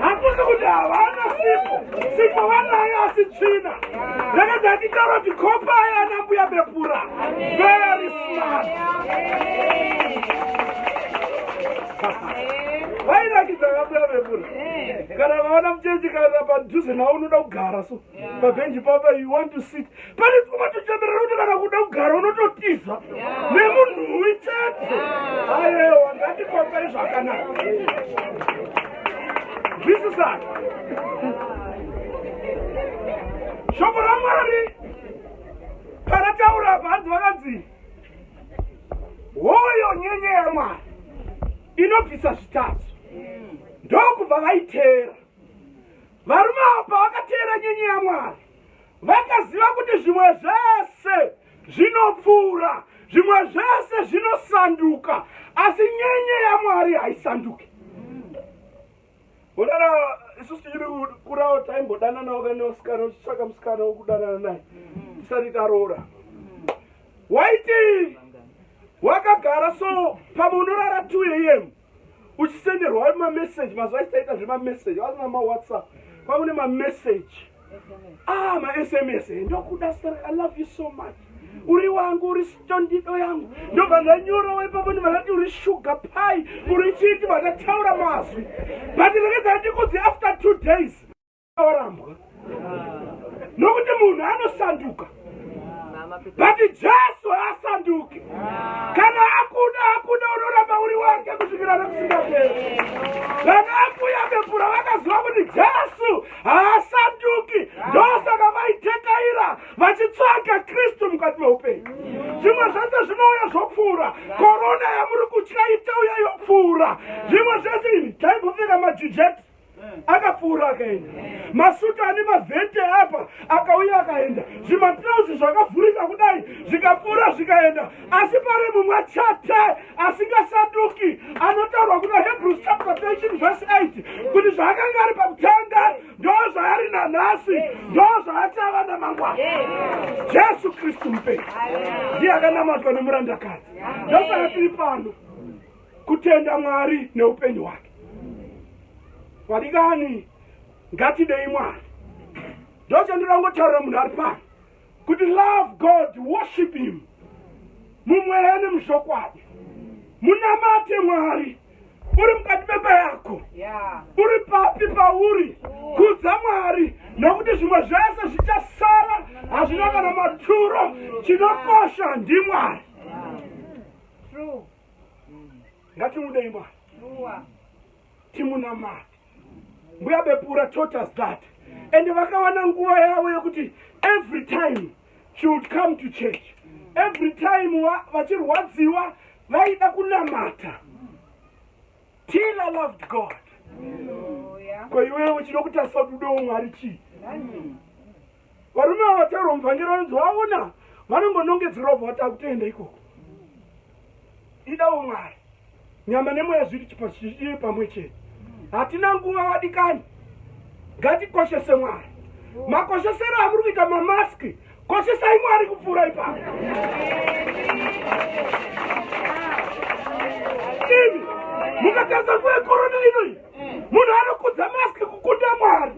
Hakusi kuti havana sipo, sipo vanayo, asi tsvina. Rega nditaura kuti kopa yana Mbuya Bepura, very smart. Vairakidza vaMbuya Bepura. Kana vaona muchechi kana padhuze nawo, unoda kugara so pabhenji papa, you want to sit. Pane twuma tuchemberera kuti kana kuda kugara unototiza nemunhuwi chete. Ayewa, ngatikopai zvakanaka. Zwisisai shoko raMwari parataura apa. Hanzi vakanzi hoyo nyenye yaMwari inobvisa zvitadzo, ndokubva vaiteera. Varume ava pavakateera nyenye yaMwari, vakaziva kuti zvimwe zvese zvinopfuura, zvimwe zvese zvinosanduka, asi nyenye yaMwari haisanduki. Onana, isusu tichiri kurawo taimbodananawo kane vasikana, uchitsvaka musikana wokudanana naye tisati taroora. Waiti wakagara so, pamwe unorara 2 am uchisenderwa mameseji. Mazuva achitaita zvemameseji, vasina maWhatsApp, kwakune mameseji, maSMS. "Ndokuda, I love you so much, uri wangu, uri stondido yangu." Ndobva ndanyorawo ipapo, ndibva ndati uri sugar pie, uri chiti, vandataura mazwi. But rekedza ndikudzi, after 2 days warambwa, nokuti munhu anosanduka, but Jesu haasanduki. Kana akuda, akuda, unoramba uri wake kusvikira nekusingaperi. Vana Ambuya Bepura vakaziva kuti Jesu haasanduki, ndosaka vaitekaira vachitsvaga Kristu mukati meupenyu. Zvimwe zvese zvinouya zvopfuura. Korona yamuri kutya itauya yopfuura. Zvimwe zvese imi taimbopfeka majujeti akapfuura akaenda, masutu ane mavhete apa akauya akaenda, zvimatirauzi zvakavhurika kudai zvikapfuura zvikaenda, asi pari mumwe chete asingasanduki anotaurwa kuna Hebrews chapter 13 verse 8 kuti zvaakanga ari pakutanga ndo zvaari nanhasi, ndo zvaachava namangwana, Jesu Kristu mupenyu. Ndiye akanamatwa nemurandakadzi. Ndosaka tiri pano kutenda Mwari neupenyu hwake. Vadikani, ngatidei Mwari. Ndochandinoda kungotaurira munhu ari pano kuti love God, worship him mumweya nemuzvokwadi. Munamate Mwari uri mukati memba yako, uri papi pauri, kudza Mwari, nokuti zvimwe zvese zvichasara, hazvina kana maturo. Chinokosha ndiMwari. Ngatimudei Mwari, timunamate. Mbuya Bepura taught us that, and vakawana nguva yavo yekuti every time she would come to church, every time vachirwadziwa vaida kunamata. Tila loved God. Ko iwewe chinokutarisa kuti udewo Mwari chii? Varume ava vataurwa muvhangeri vanonzi vaona vanongonongedzerwa, bva vati akutoenda ikoko. Idawo Mwari, nyama nemweya zviri chiri pamwe chete. Hatina nguva, vadikani, ngatikoshese Mwari. Makoshesero amuri kuita mamaski, koshesai Mwari kupfuura ipapo. Imi Mukatarisa nguva yekorona inoyi, munhu anokudza maski kukunda Mwari.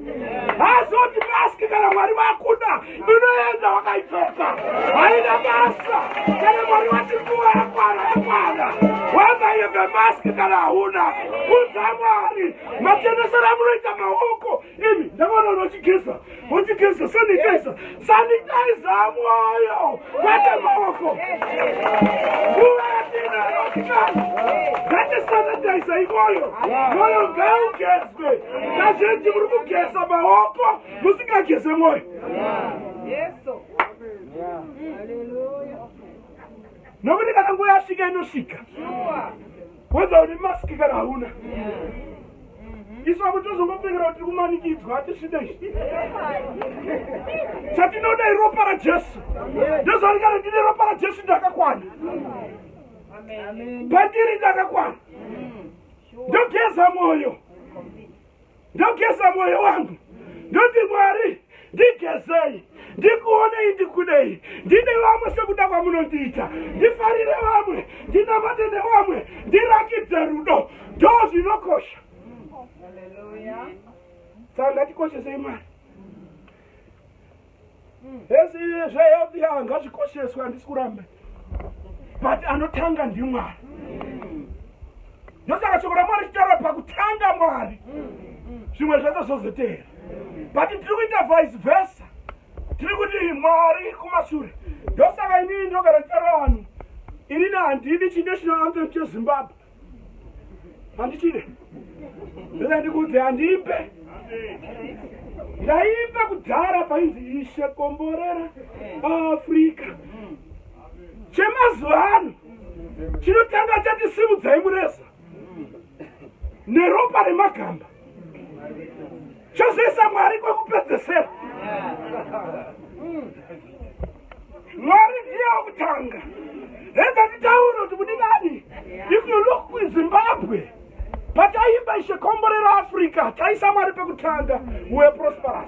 Haazoti maski kana Mwari vakuda inoenda wakaipfeka, haina basa. Kana Mwari vati nguva yakwana, yakwana. Whether you have a mask kana hauna, kudza Mwari. Machenesero amunoita maoko imi, ndakaona vanhu vachigeza, vachigeza sanitizer, sanitizer mwoyo kwete maoko. Nguva yatinayo tikani ngatisanitize imoyo, mwoyo ngaugezwe. Kazhinji muri kugeza maoko musingageze mwoyo. Nokuti kana nguva yasvika inosvika, whether une maski kana hauna. Isu vamwe tozongopfekera kuti tiri kumanikidzwa, hatisvide izvi. Chatinoda iropa raJesu. Ndozvari kana ndine ropa raJesu ndakakwana, pandiri ndakakwana. Ndogeza mwoyo, ndogeza mwoyo wangu, ndoti Mwari ndigezei, ndikuonei, ndikudei, ndine vamwe sekuda kwamunondiita, ndifarire vamwe, ndinamate nevamwe, ndirakidze rudo. Ndo zvinokosha. Saka ngatikoshesei Mwari. Esi zvehealth ya ngazvikosheswe, handisi kuramba, but anotanga ndiMwari. Ndosaka shoko raMwari chitaura pakutanga Mwari, zvimwe zvese zvozoteera. But tiri kuita vice versa, tiri kuti Mwari kumashure. Ndosaka inini ndogara ndichitaura vanhu, inini handidi chinational anthem cheZimbabwe, handichide. Ndoda ndikuudze, handiimbe. Ndaimba kudhara painzi Ishe komborera Afrika. Chemazuva ano chinotanga chati simudzai mureza neropa remagamba, chozoisa Mwari kwekupedzesera. Mwari ndiye wekutanga. Rega nditaure kuti mudikani, if you look kuZimbabwe, pataimba Ishe komborera Africa, taisa Mwari pekutanga, we prosperous.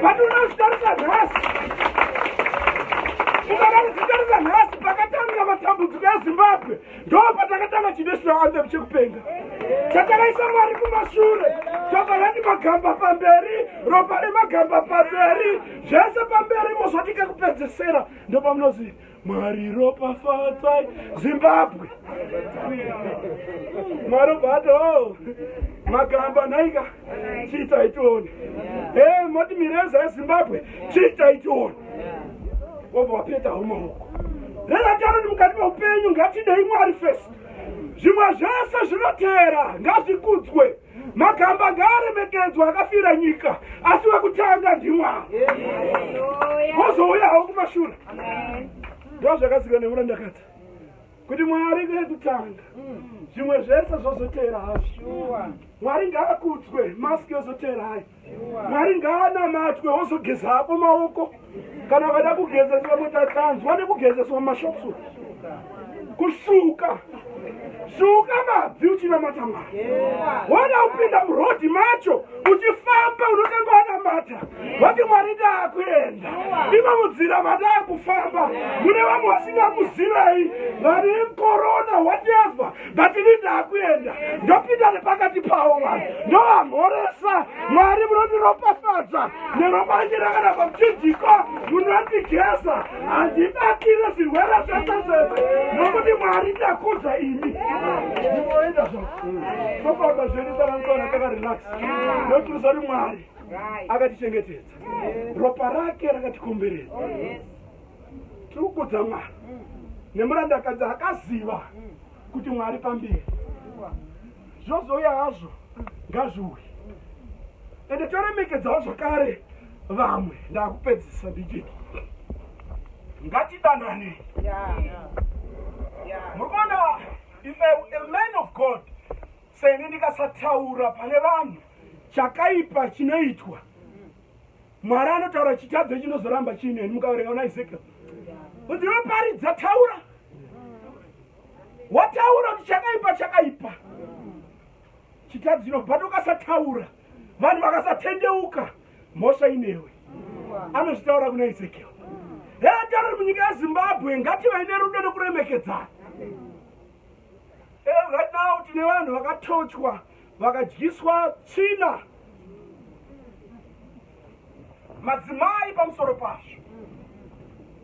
But unozvitarisa nhasi, ukada kuzvitarisa nhasi, pakatanga matambudziko eZimbabwe ndo patakatanga chinational anthem chekupenga chatakaisa Mwari kumashure, tobva tati magamba pamberi, ropa remagamba pamberi, zvese pamberi. Mozoti kekupedzesera ndopamunozi Mwari ropafadzai Zimbabwe. Mwari obva oh, magamba nhaika, chiitai tione. E moti mireza yeZimbabwe, chiitai tione. Wobva wapeta maoko. Rerataro ni mukati meupenyu ngatidei Mwari first, zvimwe zvese zvinoteera. Ngazvikudzwe magamba, ngaaremekedzwa akafira nyika, asi wekutanga ndiMwari, wozouyawo kumashure. Ndo zvakazika nemurandakadzi kuti Mwari kekutanga, zvimwe zvese zvozoteera hazvo. Mwari ngaakudzwe, maski yozoteera hayo. Mwari ngaanamatwe, wozogeza hako maoko kana vada kugezeswa. Mutatanzwa nekugezeswa mumashops, kusuka suka mabvi uchinamata Mwari. Wada kupinda murodhi macho uchifamba, unotanga wanamata, wati Mwari ndaakuenda imo munzira madaa kufamba, mune vamwe vasingakuzivei vari korona whatever, but ini ndaakuenda, ndopinda nepakati pavo vanhu, ndovamhoresa. Mwari munondiropafadza neropa renyu rakana pamuchinjiko, munondigeza, handibatire zvirwere zvese zvese, nokuti Mwari ndakudza imi. Ndimoenda zvo tofamba zvedu taramukona takarelax, nokuti usati Mwari akatichengetedza, ropa rake rakatikomberedza. Tiri kukudza Mwari nemurandakadzi akaziva kuti Mwari pamberi, zvozouya hazvo ngazviuye. Ende toremekedzawo zvakare vamwe. Ndakupedzisa ndichiti ngatidanane. Muri kuona, if a man of God seni ndikasataura pane vanhu chakaipa chinoitwa, Mwari anotaura chitadzo chinozoramba chiineni. Mukaverenga una Ezekiel kuti vaparidza, taura, wataura kuti chakaipa chakaipa, chitadzo chino, but ukasataura, vanhu vakasatendeuka, mhosva inewe. Anozvitaura kuna Ezekiel. Hetauri munyika yeZimbabwe ngativai nerudo nekuremekedzana. Right now tine vanhu vakatochwa vakadyiswa tsvina madzimai pamusoro pazvo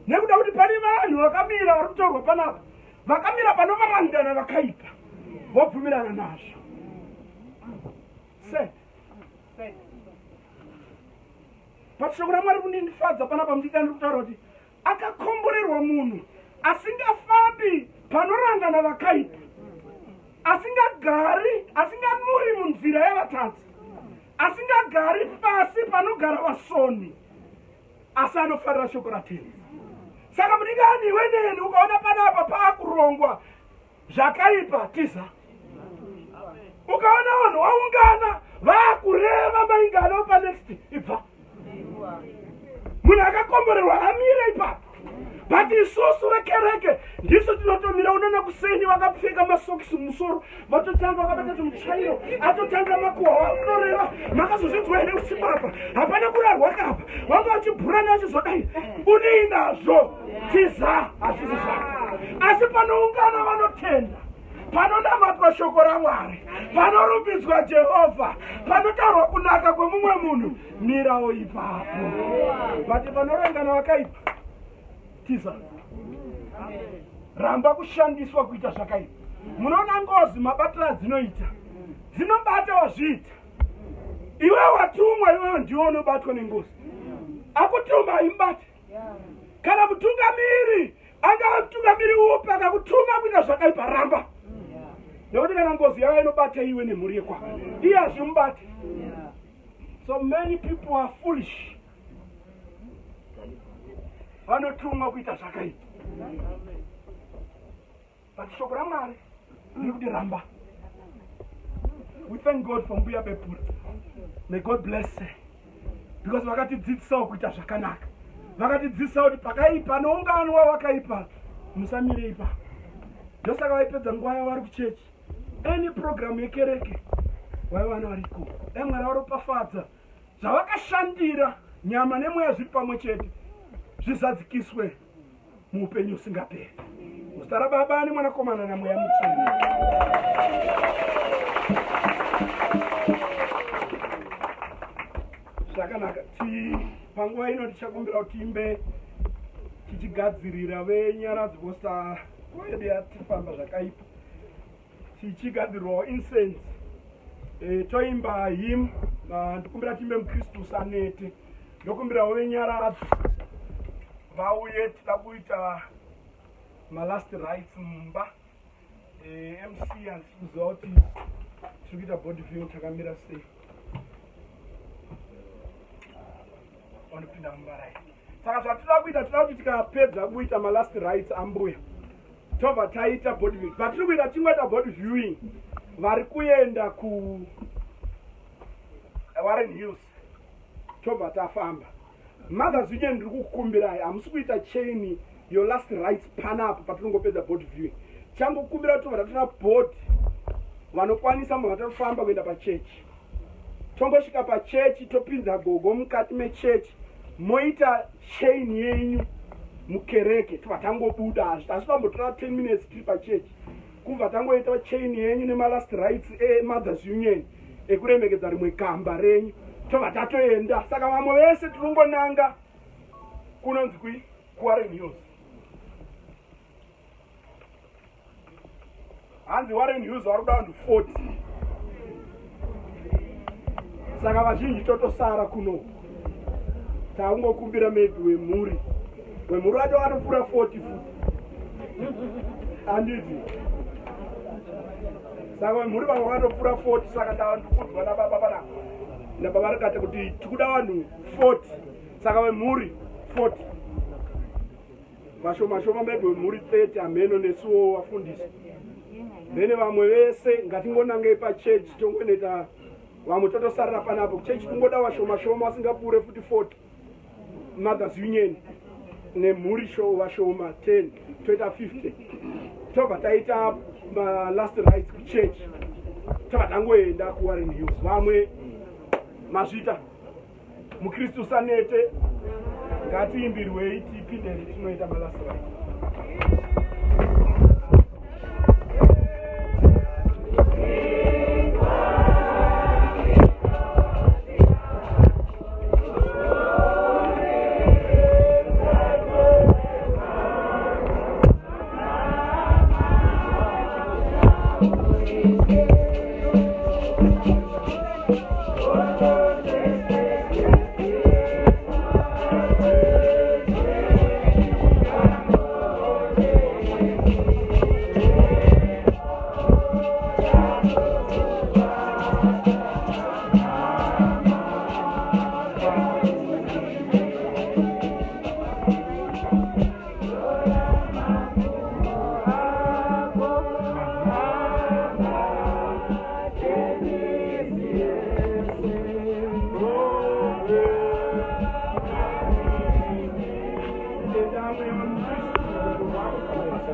nekuda kuti pane vanhu vakamira vari kutaurwa panapa vakamira panovarangana vakaipa vobvumirana nazvo sad but shoko ramwari kundindifadza panapa mudikani ndiri kutaura kuti Akakomborerwa munhu asingafambi panorangana vakaipa, asingagari, asingamuri munzira yavatadzi, asingagari pasi panogara vasoni, asi anofarira shoko raTenzi. Saka mudikani iwe neni ukaona panapa paakurongwa zvakaipa, tiza. Ukaona vanhu vaungana vaakureva maingano panext, ibva. Munhu akakomborerwa amire ipapo. But isusu vekereke ndisu tinotomira. Unoona kuseni vakapfeka masokisi mumusoro, vatotanga vakabata chimutsvairo, atotanga makuhwa vakutoreva. Makazozvinzwa here usiku apa? Hapana kurarwa kapa, vanga vachibhurana vachizodai. Unei nazvo? Tiza, hazvisi zvako. Asi panoungana vanotenda, panonamatwa shoko raMwari, panorumbidzwa Jehovha, panotaurwa kunaka kwemumwe munhu, mirawo ipapo. But panorangana vakaipa, tiza, ramba kushandiswa kuita zvakaipa. Munoona ngozi mabatiro adzinoita, dzinobata wazviita iwe watumwa, iwewe ndiwe unobatwa nengozi. Akutuma haimubate. Kana mutungamiri angava mutungamiri upi akakutuma kuita zvakaipa, ramba, nekuti kana ngozi yava inobata iwe nemhuri yekwako, iye hazvimubate. So many people are foolish, vanotumwa kuita zvakaipa, but shoko raMwari riri kuti ramba. We thank God for Mbuya Bepura. May God bless her, because vakatidzidzisawo kuita zvakanaka, vakatidzidzisawo kuti pakaipa nounganwa wakaipa musamire ipapo. Ndosaka vaipedza nguva yavo vari kuchechi, any program yekereke vaiwana variko. Dai Mwari varopafadza zvavakashandira, nyama nemweya zviri pamwe chete, zvizadzikiswe muupenyu usingaperi, muzita raBaba neMwanakomana naMweya Mutsvene. Zvakanaka. Ti panguva ino tichakumbira kuti tiimbe tichigadzirira venyaradzi vosta yedu yatifamba zvakaipa, tichigadzirwawo incense. Toimba him, ndikumbira tiimbe muKristu usanete. Ndokumbirawo venyaradzo vauye, tida kuita malast rights mumba. MC, handisi kuziva kuti tiri kuita body view takamira sei. Vanopinda mumba, right? Saka zvatinoda kuita, tinoda kuti tikapedza kuita malast rights ambuya, tobva taita body viewing. Zvatiri kuita, tingoita body viewing vari kuenda ku Warren Hills, tobva tafamba. Mothers Union, ndiri kukukumbirai, hamusi kuita chain your last rights panapa patinongopedza body viewing. Changokumbira, tobva tatora body, vanokwanisa mubva tatofamba kuenda pachechi. Tongosvika pachechi, topinza gogo mukati mechechi, moita chain yenyu mukereke, tobva tangobuda. Asi tambotora 10 minutes tiri pachechi, kubva tangoita chain yenyu nemalast rights emothers union ekuremekedza rimwe kamba renyu, tobva tatoenda. Saka vamwe vese tinongonanga kunonzi kui kuWarren Hills. Hanzi Warren Hills vari kuda vanhu 40, saka vazhinji totosara kuno. Takungokumbira maybe wemhuri, wemhuri wacho vakatopfuura 40 futi, handiti? Saka wemhuri vamwe vakatopfuura 40. Saka ndikuudzwa nababa panapa, nababa rikati kuti tikuda vanhu 40, saka wemhuri 40 vashoma shoma, maybe wemhuri 30, hameno nesuwo vafundisi. Then vamwe vese ngatingonangei pachechi, tongonoita. Vamwe totosarira panapo kuchechi, kungoda vashoma shoma vasingapfuure futi 40, mothers union nemhuri show vashoma 10, toita 50, tobva taita last rights kuchechi, tobva tangoenda kuWarren Hills. Vamwe mazvita. Mukristu sanete, ngatiimbirwei tipindeni tinoita malast rights.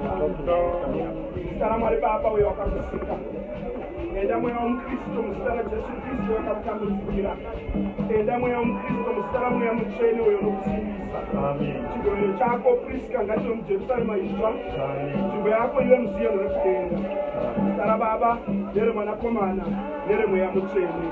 Muzita raMwari Baba uyo wakakusika. Enda mweya womukristu muzita raJesu Kristu wakakutambudzikira. Enda mweya womukristu muzita raMweya Mutsvene uyo unokusimbisa. Chigoverero chako Priska ngachive muJerusarema idzva. Nzvimbo yako ive muZiyoni rekudenga. Muzita raBaba nereMwanakomana nereMweya Mutsvene.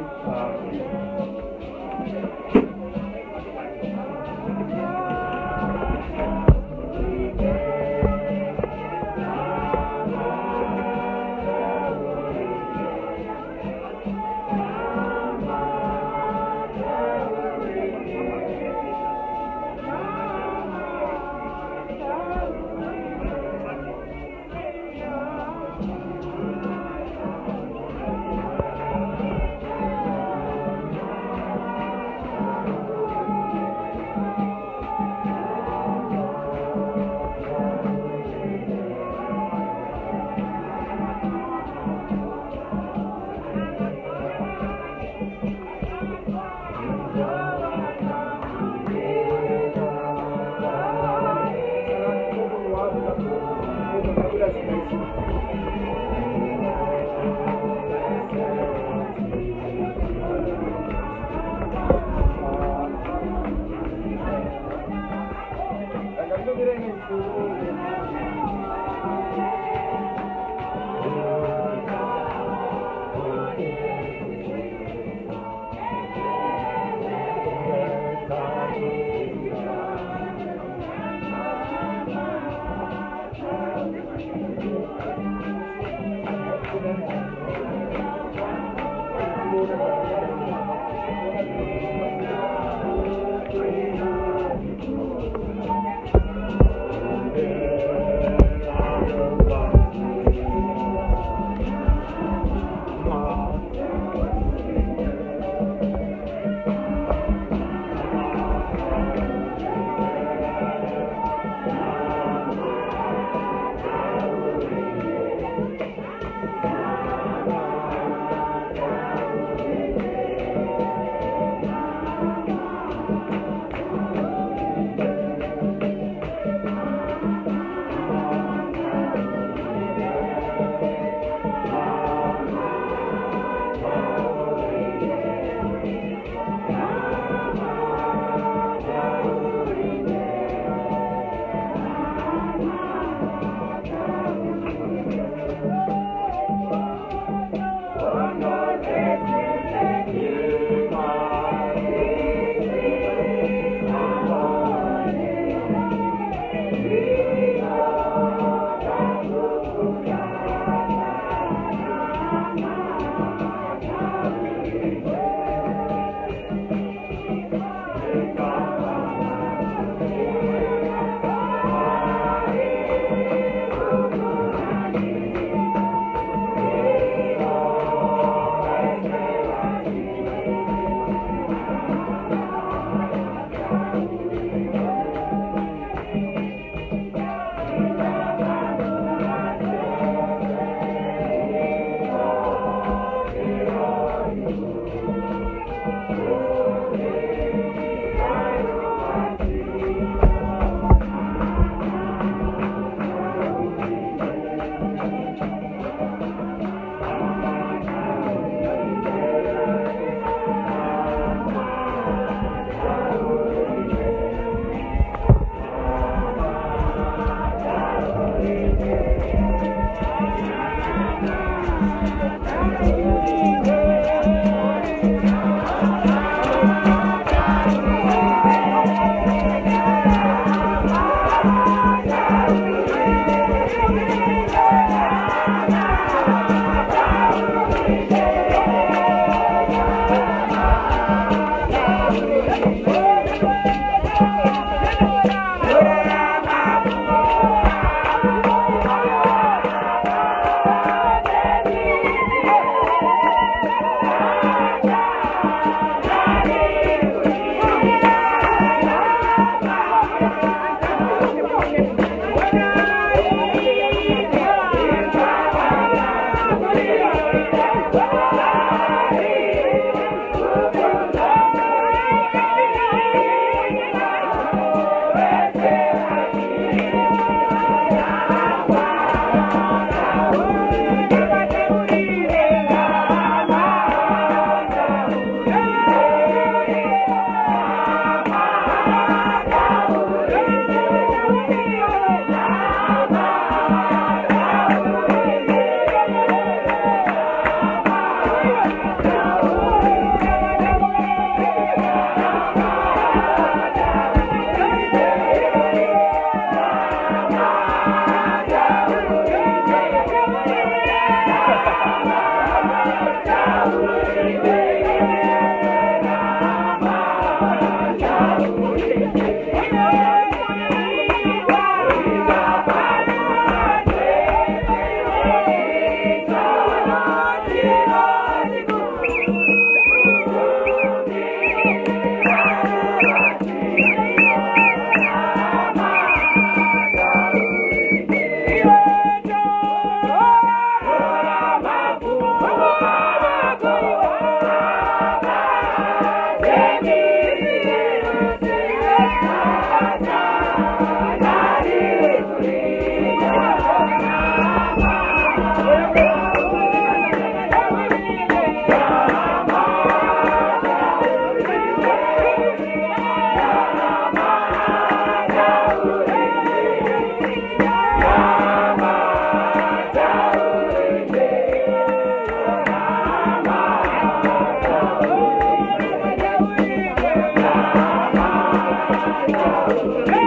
Thank you.